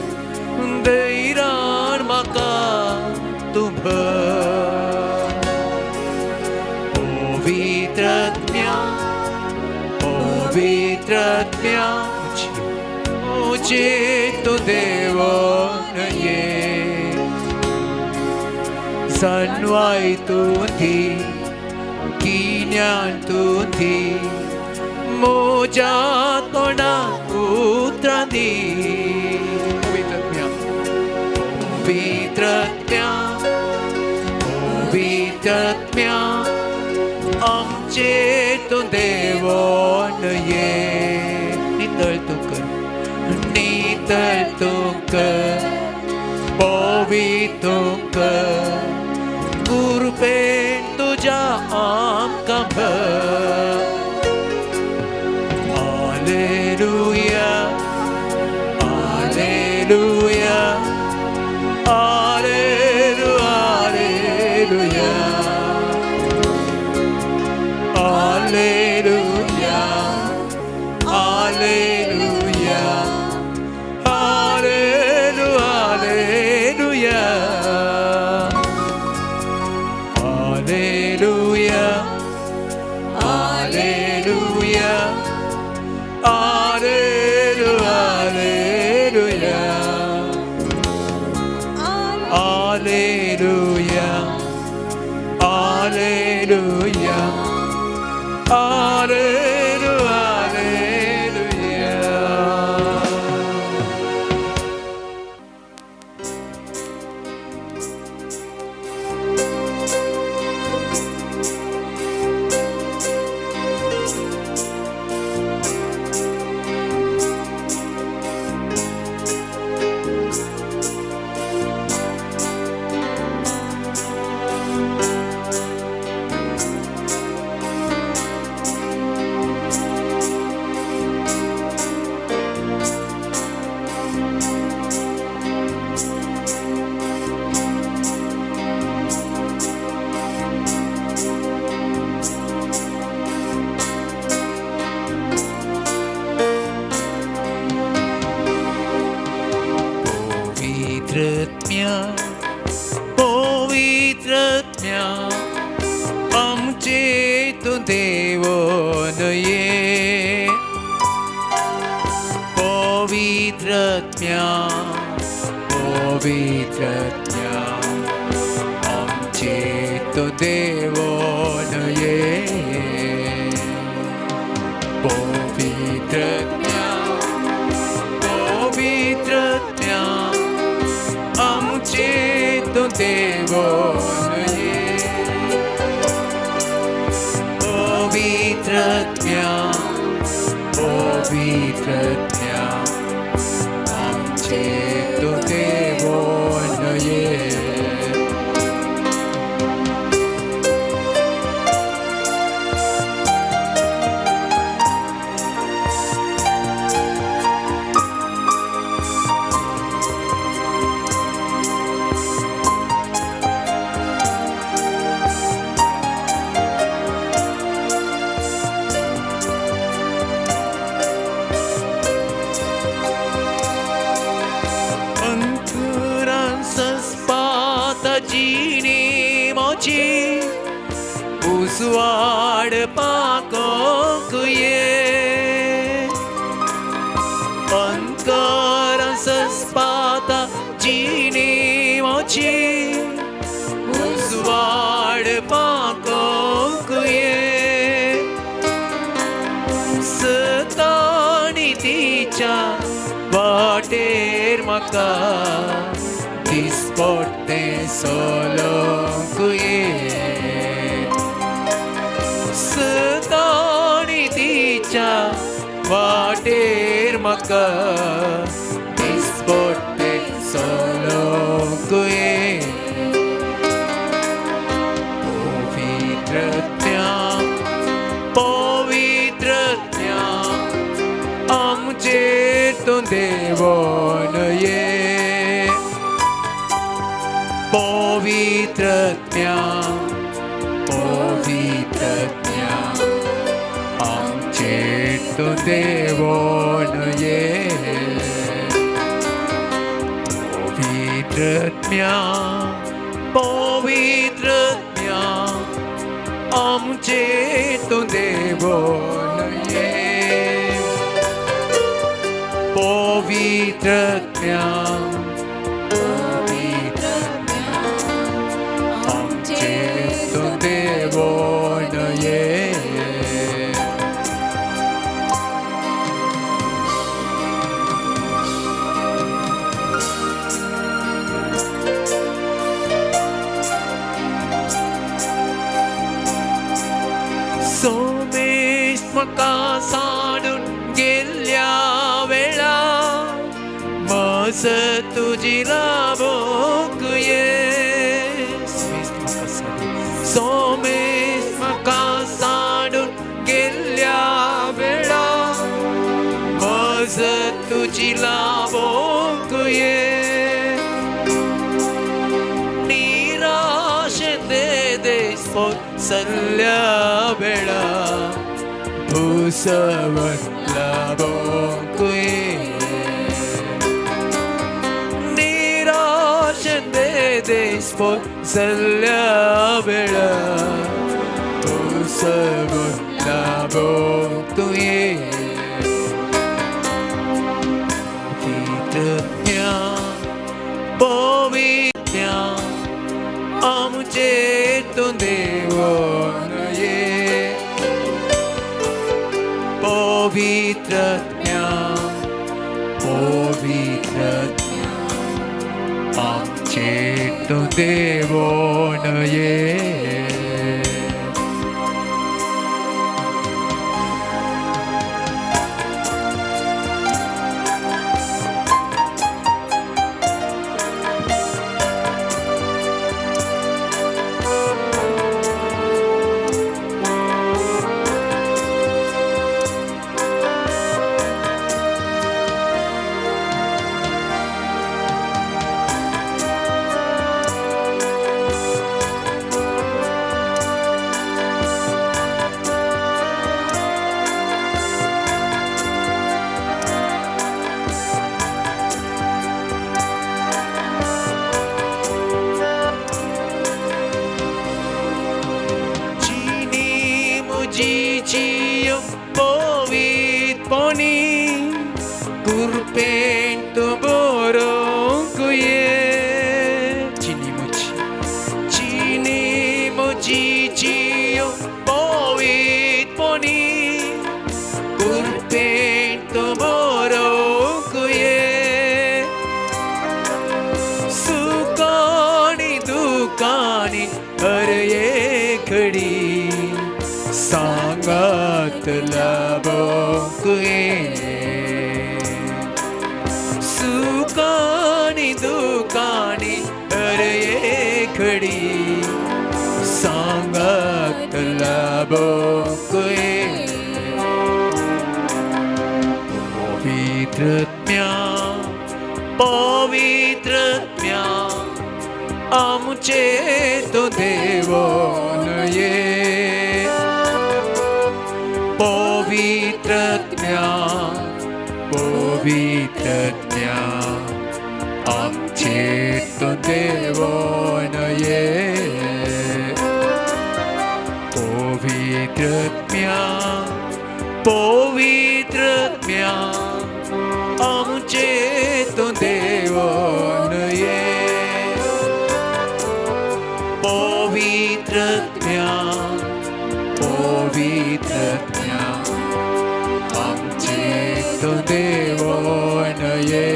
धैर्यान म्हाका तूं भर. पवित्रत्म्या, पवित्रत्म्या, म्हजेर तूं देवन ये. जाणवाय तूं दी, गिन्यान तूं दी, म्हज्या तोंडाक उतरां दी. पवित्रत्म्या, पवित्रत्म्या, पवित्रत्म्या, आमचेर तूं देवन ये. नितळ तूं कर, नितळ तूं कर, पवित्र तूं कर, कृपेन तुज्या आमकां भर. Alleluia, Alleluia, Alleluia, Alleluia, Alleluia, Alleluia, Alleluia, Alleluia, Alleluia, Alleluia, Alleluia. पवित्रत्म्या पवित्रत्म्या आमचे तूं देवोन ये पवित्रत्म्या पवित्रत्म्या आमचे तूं देवोन ये पवित्रत्म्या पवित्रत्म्या आमचे तूं देवोन ये पवित्रत्म्या पवित्रत्म्या आमचे तूं देवोन ये. अंकुरान सस्पात जिणी मोची उजवाड पाकोंक ये अंकरान सस्पात जिणी मोची उजवाड पाकोंक ये सताणी तिच्या वाटेर म्हाका दिसपडटें सोलोंक ये सताणी तिच्या वाटेर म्हाका दिसपडटें सोलोंक ये पवित्रत्या पवित्रत्या आमचेर तूं देवोन ये पवित्रत्या पवित्रत्या आमचेर तूं देवोन ये पवित्रत्या पवित्रत्या आमचेर तूं देवोन ये पवित्रत्म्या पवित्रत्म्या आमचेर तूं देवोन ये. सोमेश म्हाका साडून गेल्ल्या वेळा मज तुजी लाभोंक ये सोमेश म्हाका साडून गेल्ल्या वेळा मज तुजी लाभोंक ये निराशे देश सल्ल्या वेळा भूसवण लाभोंक ये निराशे देश सल्ल्या वेळा भूसवण लाभोंक ये पवित्रत्म्या पवित्र्या आमचेर तूं देवोन ये पवित्रत्म्या पवित्रत्म्या आमचेर तूं देवोन ये. जियो पवित्रपणी कृपेन तूं बरोवंक ये. जिनी म्हजी, जिनी म्हजी जियो पवित्रपणी कृपेन तूं बरोवंक ये. सुखानी दुखानी हर एक घडी सांगात लाभोंक ये. सुखानी दुखानी हर एक घडी सांगात लाभोंक ये. पवित्रत्म्या, पवित्रत्म्या आमचे तूं देवोन ये. पवित्रत्म्या, पवित्रत्म्या आमचे तूं देवोन ये. पवित्रत्म्या, पवित्रत्म्या आमचे तूं देवोन ये. पवित्रत्म्या, पवित्रत्म्या आमचे तूं देवोन ये.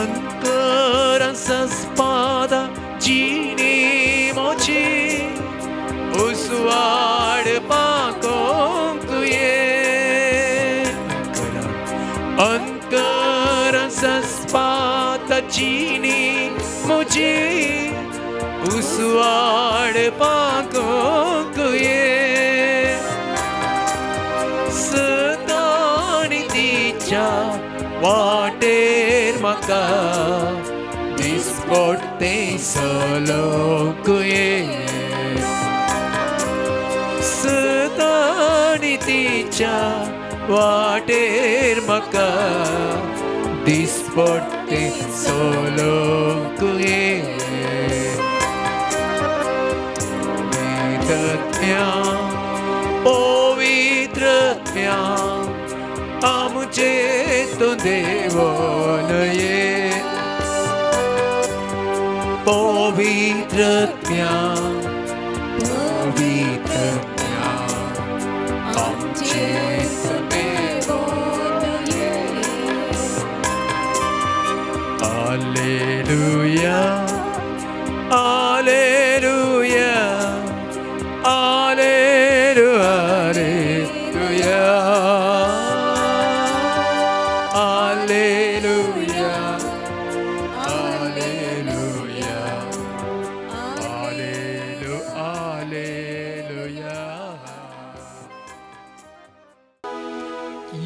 अंतरा सस्पादा जिनी मोची उसवाड पाकोंक ये. अंतरा सस्पादा जिनी मोची उसवाड पाकोंक ये. सदानी तिच्या वाटेर म्हाका दिसपडटे सलोक ये. सदानी तिच्या वाटेर म्हाका दिसपडटे सलोक ये. पवित्रत्म्या, पवित्रत्म्या आमचे तूं देवोन ये. पवित्रत्म्या, पवित्रत्म्या आमचे तूं देवोन ये. Alleluia, Alleluia, Alleluia, Alleluia, Alleluia, Alleluia, Alleluia.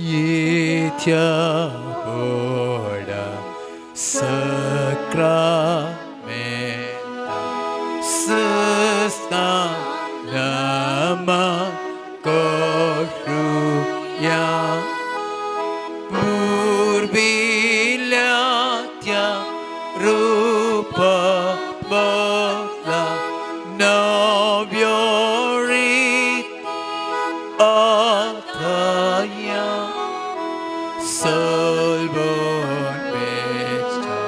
येत्या व्हडा सक्रामेंता सस्नानामा करुया. पुर्विल्ल्या त्या रूपा बदला नव्यो रीत आताया. सलबोन मेच्या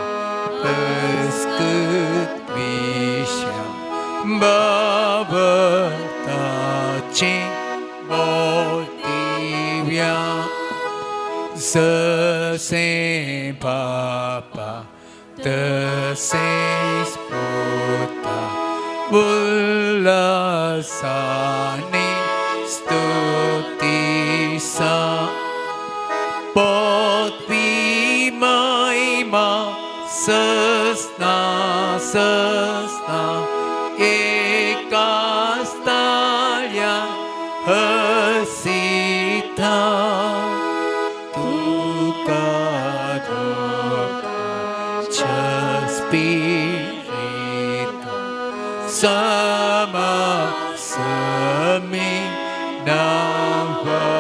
पस्कृत विश्या बाबताचे मोतिव्या. जसे बापा तसेच पुता उल्हासाने स्तुतीसा. पदवी महिमा सस्ना सस्ना एकास्ताळ्या हसीता. तुका स्पिरिता समा समी नावता.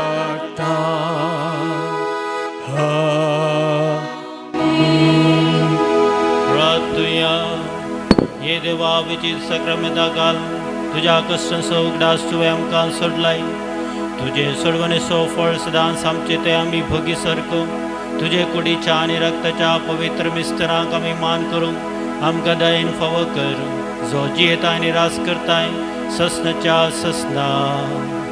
देवा विचित सक्रमेंता घाल तुज्या कश्टांचो उगडास तुवें आमकां सोडलाय तुजे सोडवणेचो फळ सदांच आमचे ते आमी भोगी सारको तुजे कुडीच्या आनी रक्ताच्या पवित्र मिस्तरांक आमी मान करूंक आमकां दयेन फावो कर जो जियेता आनी रास करताय ससनाच्या ससना.